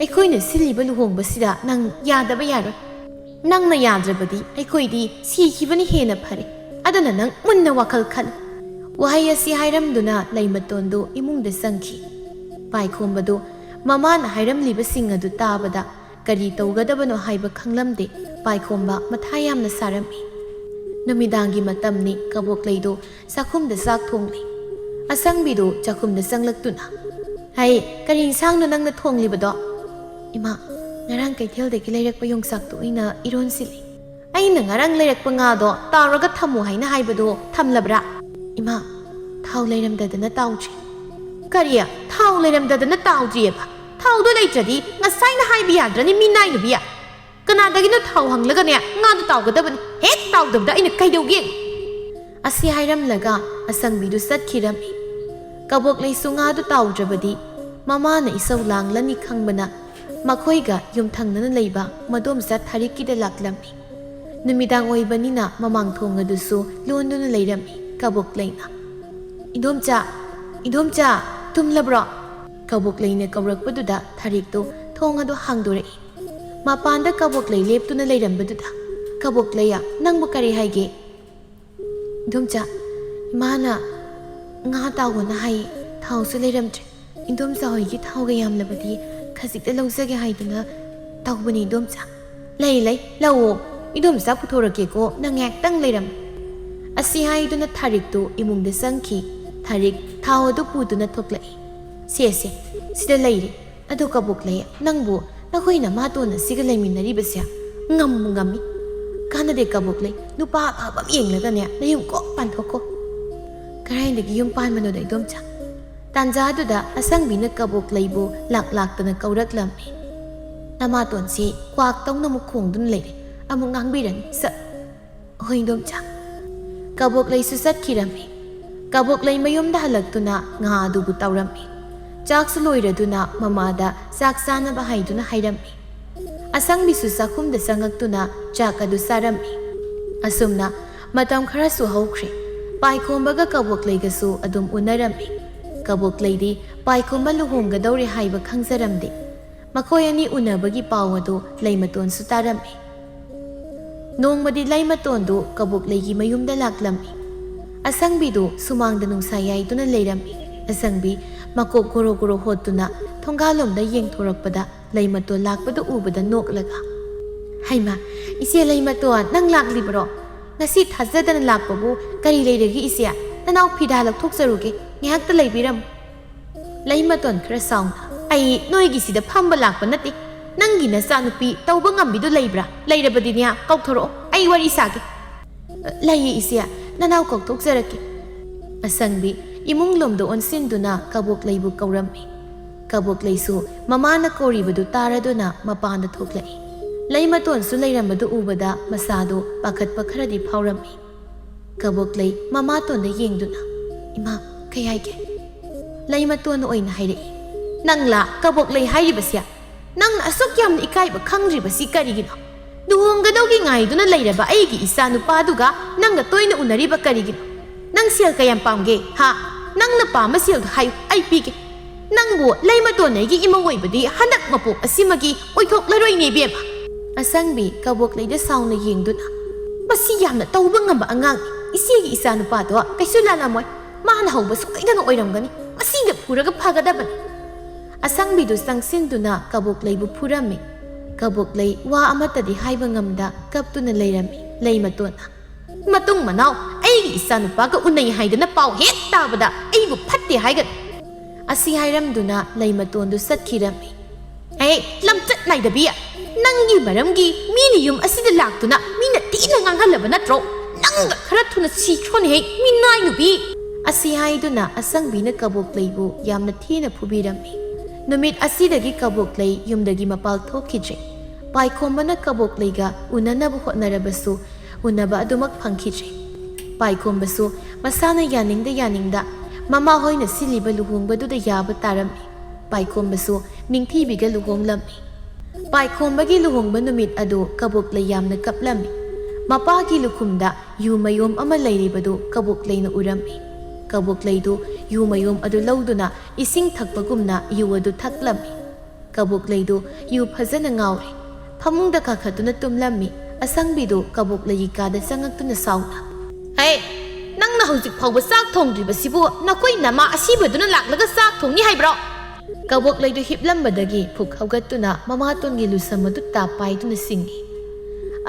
ꯑꯩꯈꯣꯏꯅ ꯁꯤꯜꯂꯤꯕ ꯂꯨꯍꯣꯡꯕꯁꯤꯗ ꯅꯪ ꯌꯥꯗꯕ ꯌꯥꯔꯣꯏ꯫ ꯅꯪꯅ ꯌꯥꯗ꯭ꯔꯕꯗꯤ ꯑꯩꯈꯣꯏꯗꯤ ꯁꯤꯈꯤꯕꯅ ꯍꯦꯟꯅ ꯐꯔꯦ꯫ ꯑꯗꯨꯅ ꯅꯪ ꯃꯨꯟꯅ ꯋꯥꯈꯜ ꯈꯜꯂꯨ꯫" ꯋꯥꯍꯩ ꯑꯁꯤ ꯍꯥꯏꯔꯝꯗꯨꯅ ꯂꯩꯃꯇꯣꯟꯗꯨ ꯏꯃꯨꯡꯗ ꯆꯪꯈꯤ꯫ ꯄꯥꯏꯈꯣꯝꯕꯗꯨ ꯃꯃꯥꯅ ꯍꯥꯏꯔꯝꯂꯤꯕꯁꯤꯡ ꯑꯗꯨ ꯇꯥꯕꯗ ꯀꯔꯤ ꯇꯧꯒꯗꯕꯅꯣ ꯍꯥꯏꯕ ꯈꯪꯂꯝꯗꯦ꯫ ꯄꯥꯏꯈꯣꯝꯕ ꯃꯊꯥ ꯌꯥꯝꯅ ꯁꯥꯔꯝꯃꯤ꯫ ꯅꯨꯃꯤꯗꯥꯡꯒꯤ ꯃꯇꯝꯅꯤ꯫ ꯀꯕꯣꯛꯂꯩꯗꯨ ꯆꯥꯛꯈꯨꯝꯗ ꯆꯥꯛ ꯊꯣꯡꯂꯤ꯫ ꯑꯁꯪꯕꯤꯗꯨ ꯆꯥꯛꯈꯨꯝꯗ ꯆꯪꯂꯛꯇꯨꯅ, "ꯍꯩ, ꯀꯔꯤ ꯏꯟꯁꯥꯡꯅꯣ ꯅꯪꯅ ꯊꯣꯡꯂꯤꯕꯗꯣ?" "ꯏꯃꯥ, ꯉꯔꯥꯡ ꯀꯩꯊꯦꯜꯗꯒꯤ ꯂꯩꯔꯛꯄ ꯌꯣꯡꯆꯥꯛꯇꯨ ꯑꯣꯏꯅ ꯏꯔꯣꯟꯁꯤꯜꯂꯤ꯫" "ꯑꯩꯅ ꯉꯔꯥꯡ ꯂꯩꯔꯛꯄ ꯉꯥꯗꯣ ꯇꯥꯎꯔꯒ ꯊꯝꯃꯨ ꯍꯥꯏꯅ ꯍꯥꯏꯕꯗꯣ ꯊꯝꯂꯕ꯭ꯔꯥ?" "ꯏꯃꯥ, ꯊꯥꯎ ꯂꯩꯔꯝꯗꯗꯅ ꯇꯥꯎꯗ꯭ꯔꯤ꯫" "ꯀꯔꯤ? ꯊꯥꯎ ꯂꯩꯔꯝꯗꯗꯅ ꯇꯥꯎꯗ꯭ꯔꯤꯑꯕ? ꯊꯥꯎꯗꯣ ꯂꯩꯇ꯭ꯔꯗꯤ ꯉꯁꯥꯏꯅ ꯍꯥꯏꯕ ꯌꯥꯗ꯭ꯔꯅꯤ, ꯃꯤ ꯅꯥꯏꯅꯨꯕꯤ? ꯀꯅꯥꯗꯒꯤꯅꯣ ꯊꯥꯎ ꯍꯪꯂꯒꯅꯦ ꯉꯥꯗꯣ ꯇꯥꯎꯒꯗꯕꯅꯤ꯫ ꯍꯦꯛ ꯇꯥꯎꯗꯕꯗ ꯑꯩꯅ ꯀꯩꯗꯧꯒꯦ?" ꯑꯁꯤ ꯍꯥꯏꯔꯝꯂꯒ ꯑꯁꯪꯕꯤꯗꯨ ꯆꯠꯈꯤꯔꯝꯃꯤ꯫ ꯀꯕꯣꯛꯂꯩꯁꯨ ꯉꯥꯗꯨ ꯇꯥꯎꯗ꯭ꯔꯕꯗꯤ ꯃꯃꯥꯅ ꯏꯁꯧ ꯂꯥꯡꯂꯅꯤ ꯈꯪꯕꯅ ꯃꯈꯣꯏꯒ ꯌꯨꯝꯊꯪꯅꯅ ꯂꯩꯕ ꯃꯗꯣꯝꯆꯥ ꯊꯥꯔꯤꯛꯀꯤꯗ ꯂꯥꯛꯂꯝꯃꯤ꯫ ꯅꯨꯃꯤꯗꯥꯡ ꯑꯣꯏꯕꯅꯤꯅ ꯃꯃꯥꯡ ꯊꯣꯡ ꯑꯗꯨꯁꯨ ꯂꯣꯟꯗꯨꯅ ꯂꯩꯔꯝꯃꯤ꯫ ꯀꯕꯣꯛꯂꯩꯅ, "ꯏꯟꯗꯣꯝꯆꯥ, ꯏꯟꯗꯣꯝꯆꯥ, ꯇꯨꯝꯂꯕ꯭ꯔꯣ?" ꯀꯕꯣꯛꯂꯩꯅ ꯀꯧꯔꯛꯄꯗꯨꯗ ꯊꯥꯔꯤꯛꯇꯨ ꯊꯣꯡ ꯑꯗꯨ ꯍꯥꯡꯗꯣꯔꯛꯏ꯫ ꯃꯄꯥꯟꯗ ꯀꯕꯣꯛꯂꯩ ꯂꯦꯞꯇꯨꯅ ꯂꯩꯔꯝꯕꯗꯨꯗ ꯀꯕꯣꯛꯂꯩ, "ꯅꯪꯕꯨ ꯀꯔꯤ ꯍꯥꯏꯒꯦ?" "ꯏꯟꯗꯣꯝꯆꯥ, ꯏꯃꯥꯅ ꯉꯥ ꯇꯥꯎꯑꯣꯅ ꯍꯥꯏꯌꯦ, ꯊꯥꯎꯁꯨ ꯂꯩꯔꯝꯗ꯭ꯔꯦ꯫ ꯏꯟꯗꯣꯝꯆꯥ ꯍꯣꯏꯒꯤ ꯊꯥꯎꯒ ꯌꯥꯝꯂꯕꯗꯤ ꯈꯖꯤꯛꯇ ꯂꯧꯖꯒꯦ ꯍꯥꯏꯗꯨꯅ ꯇꯧꯕꯅꯤ ꯏꯟꯗꯣꯝꯆꯥ꯫" "ꯂꯩ, ꯂꯩ, ꯂꯧꯑꯣ꯫ ꯏꯟꯗꯣꯝꯆꯥ ꯄꯨꯊꯣꯔꯛꯀꯦꯀꯣ, ꯅꯪ ꯉꯥꯏꯍꯥꯛꯇꯪ ꯂꯩꯔꯝꯃꯨ꯫" ꯑꯁꯤ ꯍꯥꯏꯗꯨꯅ ꯊꯥꯔꯤꯛꯇꯨ ꯏꯃꯨꯡꯗ ꯆꯪꯈꯤ꯫ ꯊꯥꯔꯤꯛ ꯊꯥꯎ ꯑꯗꯨ ꯄꯨꯗꯨꯅ ꯊꯣꯛꯂꯛꯏ꯫ "ꯁꯦ, ꯁꯦ, ꯁꯤꯗ ꯂꯩꯔꯦ꯫ ꯑꯗꯣ ꯀꯕꯣꯛꯂꯩ, ꯅꯪꯕꯨ ꯅꯈꯣꯏ ꯅꯃꯥꯇꯣꯟ ꯑꯁꯤꯒ ꯂꯩꯃꯤꯟꯅꯔꯤꯕꯁꯦ ꯉꯝꯕꯨ ꯉꯝꯃꯤ꯫ ꯀꯥꯟꯅꯗꯦ ꯀꯕꯣꯛꯂꯩ, ꯅꯨꯄꯥ ꯑꯐꯕ ꯑꯃ ꯌꯦꯡꯂꯒꯅꯦ ꯅꯌꯨꯝ ꯀꯣꯛ ꯄꯥꯟꯊꯣꯛꯈꯣ꯫" "ꯀꯗꯥꯏꯗꯒꯤ ꯌꯨꯝ ꯄꯥꯟꯕꯅꯣꯗ ꯏꯟꯗꯣꯝꯆꯥ?" ꯇꯥꯟꯖꯥꯗꯨꯗ ꯑꯁꯪꯕꯤꯅ ꯀꯕꯣꯛꯂꯩꯕꯨ ꯂꯥꯛ ꯂꯥꯛꯇꯅ ꯀꯧꯔꯛꯂꯝꯃꯤ꯫ "ꯅꯃꯥꯇꯣꯟꯁꯤ ꯀ꯭ꯋꯥꯛꯇꯧꯅ ꯑꯃꯨꯛ ꯈꯣꯡꯗꯨꯅ ꯂꯩꯔꯦ, ꯑꯃꯨꯛ ꯉꯥꯡꯕꯤꯔꯅꯤ, ꯁꯠ꯫" "ꯍꯣꯏ ꯏꯟꯗꯣꯝꯆꯥ꯫" ꯀꯕꯣꯛꯂꯩꯁꯨ ꯆꯠꯈꯤꯔꯝꯃꯤ꯫ ꯀꯕꯣꯛꯂꯩ ꯃꯌꯨꯝꯗ ꯍꯜꯂꯛꯇꯨꯅ ꯉꯥ ꯑꯗꯨꯕꯨ ꯇꯧꯔꯝꯃꯤ꯫ ꯆꯥꯛꯁꯨ ꯂꯣꯏꯔꯗꯨꯅ ꯃꯃꯥꯗ ꯆꯥꯛ ꯆꯥꯅꯕ ꯍꯥꯏꯗꯨꯅ ꯍꯥꯏꯔꯝꯃꯤ꯫ ꯑꯁꯪꯕꯤꯁꯨ ꯆꯥꯛꯈꯨꯝꯗ ꯆꯪꯉꯛꯇꯨꯅ ꯆꯥꯛ ꯑꯗꯨ ꯆꯥꯔꯝꯃꯤ꯫ ꯑꯁꯨꯝꯅ ꯃꯇꯝ ꯈꯔꯁꯨ ꯍꯧꯈ꯭ꯔꯦ꯫ ꯄꯥꯏꯈꯣꯝꯕꯒ ꯀꯕꯣꯛꯂꯩꯒꯁꯨ ꯑꯗꯨꯝ ꯎꯅꯔꯝꯃꯤ꯫ ꯀꯕꯣꯛꯂꯩꯗꯤ ꯄꯥꯏꯈꯣꯝꯕ ꯂꯨꯍꯣꯡꯒꯗꯧꯔꯦ ꯍꯥꯏꯕ ꯈꯪꯖꯔꯝꯗꯦ꯫ ꯃꯈꯣꯏ ꯑꯅꯤ ꯎꯅꯕꯒꯤ ꯄꯥꯎ ꯑꯗꯨ ꯂꯩꯃꯇꯣꯟꯁꯨ ꯇꯥꯔꯝꯃꯤ꯫ ꯅꯣꯡꯃꯗꯤ ꯂꯩꯃꯇꯣꯟꯗꯨ ꯀꯕꯣꯛꯂꯩꯒꯤ ꯃꯌꯨꯝꯗ ꯂꯥꯛꯂꯝꯃꯤ꯫ ꯑꯁꯪꯕꯤꯗꯨ ꯁꯨꯃꯥꯡꯗ ꯅꯨꯡꯁꯥ ꯌꯥꯏꯗꯨꯅ ꯂꯩꯔꯝꯃꯤ꯫ ꯑꯁꯪꯕꯤ ꯃꯀꯣꯛ ꯒꯣꯔꯣ ꯒꯣꯔꯣ ꯍꯣꯠꯇꯨꯅ ꯊꯣꯡꯒꯥꯜꯂꯣꯝꯗ ꯌꯦꯡꯊꯣꯔꯛꯄꯗ ꯂꯩꯃꯇꯣꯟ ꯂꯥꯛꯄꯗꯨ ꯎꯕꯗ ꯅꯣꯛꯂꯒ, "ꯍꯩꯃꯥ, ꯏꯆꯦ ꯂꯩꯃꯇꯣꯟ, ꯅꯪ ꯂꯥꯛꯂꯤꯕꯔꯣ? ꯉꯁꯤ ꯊꯥꯖꯗꯅ ꯂꯥꯛꯄꯕꯨ ꯀꯔꯤ ꯂꯩꯔꯒꯦ ꯏꯆꯦ? ꯅꯅꯥꯎ ꯐꯤꯗꯥ ꯂꯧꯊꯣꯛꯆꯔꯨꯒꯦ, ꯉꯥꯏꯍꯥꯛꯇ ꯂꯩꯕꯤꯔꯝꯃꯨ꯫" ꯂꯩꯃꯇꯣꯟ ꯈꯔ ꯁꯥꯎꯅ, "ꯑꯩ ꯅꯣꯏꯒꯤꯁꯤꯗ ꯐꯝꯕ ꯂꯥꯛꯄ ꯅꯠꯇꯦ꯫ ꯅꯪꯒꯤ ꯅꯆꯥꯅꯨꯄꯤ ꯇꯧꯕ ꯉꯝꯕꯤꯗꯨ ꯂꯩꯕ꯭ꯔꯥ? ꯂꯩꯔꯕꯗꯤꯅꯦ, ꯀꯧꯊꯣꯔꯛꯑꯣ, ꯑꯩ ꯋꯥꯔꯤ ꯁꯥꯒꯦ꯫" "ꯂꯩꯌꯦ ꯏꯆꯦ, ꯅꯅꯥꯎ ꯀꯧꯊꯣꯛꯆꯔꯛꯀꯦ꯫" ꯑꯁꯪꯕꯤ ꯏꯃꯨꯡ ꯂꯣꯝꯗ ꯑꯣꯟꯁꯤꯟꯗꯨꯅ ꯀꯕꯣꯛꯂꯩꯕꯨ ꯀꯧꯔꯝꯃꯤ꯫ ꯀꯕꯣꯛꯂꯩꯁꯨ ꯃꯃꯥꯅ ꯀꯧꯔꯤꯕꯗꯨ ꯇꯥꯔꯗꯨꯅ ꯃꯄꯥꯟꯗ ꯊꯣꯛꯂꯛꯏ꯫ ꯂꯩꯃꯇꯣꯟꯁꯨ ꯂꯩꯔꯝꯕꯗꯨ ꯎꯕꯗ ꯃꯁꯥꯗꯨ ꯄꯥꯈꯠꯄ ꯈꯔꯗꯤ ꯐꯥꯎꯔꯝꯃꯤ꯫ ꯀꯕꯣꯛꯂꯩ ꯃꯃꯥꯇꯣꯟꯗ ꯌꯦꯡꯗꯨꯅ, "ꯏꯃꯥ, ꯀꯩ ꯍꯥꯏꯒꯦ?" ꯂꯩꯃꯇꯣꯟꯅ ꯑꯣꯏꯅ ꯍꯥꯏꯔꯛꯏ, "ꯅꯪꯂꯥ ꯀꯕꯣꯛꯂꯩ ꯍꯥꯏꯔꯤꯕꯁꯦ? ꯅꯪꯅ ꯑꯁꯨꯛ ꯌꯥꯝꯅ ꯏꯀꯥꯏꯕ ꯈꯪꯗ꯭ꯔꯤꯕꯁꯤ ꯀꯔꯤꯒꯤꯅꯣ? ꯂꯨꯍꯣꯡꯒꯗꯧꯒꯤ ꯉꯥꯏꯗꯨꯅ ꯂꯩꯔꯕ ꯑꯩꯒꯤ ꯏꯆꯥ ꯅꯨꯄꯥꯗꯨꯒ ꯅꯪꯒ ꯇꯣꯏꯅ ꯎꯅꯔꯤꯕ ꯀꯔꯤꯒꯤꯅꯣ? "ꯅꯪ ꯁꯦꯜ ꯀꯌꯥꯝ ꯄꯥꯝꯒꯦ? ꯍꯥ? ꯅꯪꯅ ꯄꯥꯝꯕ ꯁꯦꯜꯗꯣ ꯍꯥꯏꯌꯨ, ꯑꯩ ꯄꯤꯒꯦ꯫ ꯅꯪꯕꯨ ꯂꯩꯃꯇꯣꯟ ꯑꯩꯒꯤ ꯏꯃꯧ ꯑꯣꯏꯕꯗꯤ ꯍꯟꯗꯛ ꯃꯄꯣꯛ ꯑꯁꯤꯃꯒꯤ ꯑꯣꯏꯊꯣꯛꯂꯔꯣꯏꯅꯦ, ꯏꯕꯦꯝꯃ꯫" ꯑꯁꯪꯕꯤ ꯀꯕꯣꯛꯂꯩꯗ ꯁꯥꯎꯅ ꯌꯦꯡꯗꯨꯅ, "ꯃꯁꯤ ꯌꯥꯝꯅ ꯇꯧꯕ ꯉꯝꯕ ꯑꯉꯥꯡꯅꯤ꯫ ꯏꯆꯦꯒꯤ ꯏꯆꯥꯅꯨꯄꯥꯗꯣ ꯀꯩꯁꯨ ꯂꯥꯜꯂꯝꯃꯣꯏ꯫ ꯃꯥꯅ ꯍꯧꯕ ꯁꯣꯏꯗꯅ ꯑꯣꯏꯔꯝꯒꯅꯤ꯫ ꯃꯁꯤꯗ ꯐꯨꯔꯒ ꯐꯒꯗꯕꯅꯤ꯫" ꯑꯁꯪꯕꯤꯗꯨ ꯆꯪꯁꯤꯟꯗꯨꯅ ꯀꯕꯣꯛꯂꯩꯕꯨ ꯐꯨꯔꯝꯃꯤ꯫ ꯀꯕꯣꯛꯂꯩ ꯋꯥ ꯑꯃꯠꯇꯗꯤ ꯍꯥꯏꯕ ꯉꯝꯗ ꯀꯞꯇꯨꯅ ꯂꯩꯔꯝꯃꯤ꯫ ꯂꯩꯃꯇꯣꯟꯅ, "ꯃꯇꯨꯡ ꯃꯅꯥꯎ ꯑꯩꯒꯤ ꯏꯆꯥꯅꯨꯄꯥꯒ ꯎꯅꯩ ꯍꯥꯏꯗꯅ ꯄꯥꯎ ꯍꯦꯛ ꯇꯥꯕꯗ ꯑꯩꯕꯨ ꯐꯠꯇꯦ ꯍꯥꯏꯒꯅꯨ꯫" ꯑꯁꯤ ꯍꯥꯏꯔꯝꯗꯨꯅ ꯂꯩꯃꯇꯣꯟꯗꯨ ꯆꯠꯈꯤꯔꯝꯃꯤ꯫ "ꯑꯦ, ꯂꯝꯆꯠ ꯅꯥꯏꯗꯕꯤ! ꯅꯪꯒꯤ ꯃꯔꯝꯒꯤ ꯃꯤꯅ ꯌꯨꯝ ꯑꯁꯤꯗ ꯂꯥꯛꯇꯨꯅ ꯃꯤꯅ ꯊꯤꯅ ꯉꯥꯡꯍꯜꯂꯕ ꯅꯠꯇ꯭ꯔꯣ? ꯅꯪꯒ ꯈꯔ ꯊꯨꯅ ꯁꯤꯈ꯭ꯔꯣꯅꯦꯍꯦ, ꯃꯤꯅꯥꯏ ꯅꯨꯄꯤ!" ꯑꯁꯤ ꯍꯥꯏꯗꯨꯅ ꯑꯁꯪꯕꯤꯅ ꯀꯕꯣꯛꯂꯩꯕꯨ ꯌꯥꯝꯅ ꯊꯤꯅ ꯐꯨꯕꯤꯔꯝꯃꯤ꯫ ꯅꯨꯃꯤꯠ ꯑꯁꯤꯗꯒꯤ ꯀꯕꯣꯛꯂꯩ ꯌꯨꯝꯗꯒꯤ ꯃꯄꯥꯜ ꯊꯣꯛꯈꯤꯗ꯭ꯔꯦ꯫ ꯄꯥꯏꯈꯣꯝꯕꯅ ꯀꯕꯣꯛꯂꯩꯒ ꯎꯅꯅꯕ ꯍꯣꯠꯅꯔꯕꯁꯨ ꯎꯅꯕ ꯑꯗꯨꯃꯛ ꯐꯪꯈꯤꯗ꯭ꯔꯦ꯫ ꯄꯥꯏꯈꯣꯝꯕꯁꯨ ꯃꯁꯥꯅ ꯌꯥꯅꯤꯡꯗ ꯌꯥꯅꯤꯡꯗ ꯃꯃꯥ ꯍꯣꯏꯅ ꯁꯤꯜꯂꯤꯕ ꯂꯨꯍꯣꯡꯕꯗꯨꯗ ꯌꯥꯕ ꯇꯥꯔꯝꯃꯤ꯫ ꯄꯥꯏꯈꯣꯝꯕꯁꯨ ꯅꯤꯡꯊꯤꯕꯤꯒ ꯂꯨꯍꯣꯡꯂꯝꯃꯤ꯫ ꯄꯥꯏꯈꯣꯝꯕꯒꯤ ꯂꯨꯍꯣꯡꯕ ꯅꯨꯃꯤꯠ ꯑꯗꯨ ꯀꯕꯣꯛꯂꯩ ꯌꯥꯝꯅ ꯀꯞꯂꯝꯃꯤ꯫ ꯃꯄꯥꯒꯤ ꯂꯨꯈꯨꯝꯗ ꯌꯨ ꯃꯌꯣꯝ ꯑꯃ ꯂꯩꯔꯤꯕꯗꯨ ꯀꯕꯣꯛꯂꯩꯅ ꯎꯔꯝꯃꯤ꯫ ꯀꯕꯣꯛꯂꯩꯗꯨ ꯌꯨ ꯃꯌꯣꯝ ꯑꯗꯨ ꯂꯧꯗꯨꯅ ꯏꯁꯤꯡ ꯊꯛꯄꯒꯨꯝꯅ ꯌꯨ ꯑꯗꯨ ꯊꯛꯂꯝꯃꯤ꯫ ꯀꯕꯣꯛꯂꯩꯗꯨ ꯌꯨ ꯐꯖꯅ ꯉꯥꯎꯔꯦ꯫ ꯐꯃꯨꯡꯗ ꯀꯥꯈꯠꯇꯨꯅ ꯇꯨꯝꯂꯝꯃꯤ꯫ ꯑꯁꯪꯕꯤꯗꯨ ꯀꯕꯣꯛꯂꯩꯒꯤ ꯀꯥꯗ ꯆꯪꯉꯛꯇꯨꯅ ꯁꯥꯎꯅ, "ꯍꯦ, ꯅꯪꯅ ꯍꯧꯖꯤꯛ ꯐꯥꯎꯕ ꯆꯥꯛ ꯊꯣꯡꯗ꯭ꯔꯤꯕꯁꯤꯕꯨ ꯅꯈꯣꯏ ꯅꯃꯥ ꯑꯁꯤꯕꯗꯨꯅ ꯂꯥꯛꯂꯒ ꯆꯥꯛ ꯊꯣꯡꯅꯤ ꯍꯥꯏꯕ꯭ꯔꯣ?" ꯀꯕꯣꯛꯂꯩꯗꯨ ꯍꯤꯞꯂꯝꯕꯗꯒꯤ ꯐꯨꯛ ꯍꯧꯒꯠꯇꯨꯅ ꯃꯃꯥꯇꯣꯟꯒꯤ ꯂꯨꯁꯝ ꯑꯗꯨ ꯇꯥꯞ ꯄꯥꯏꯗꯨꯅ ꯆꯤꯡꯏ꯫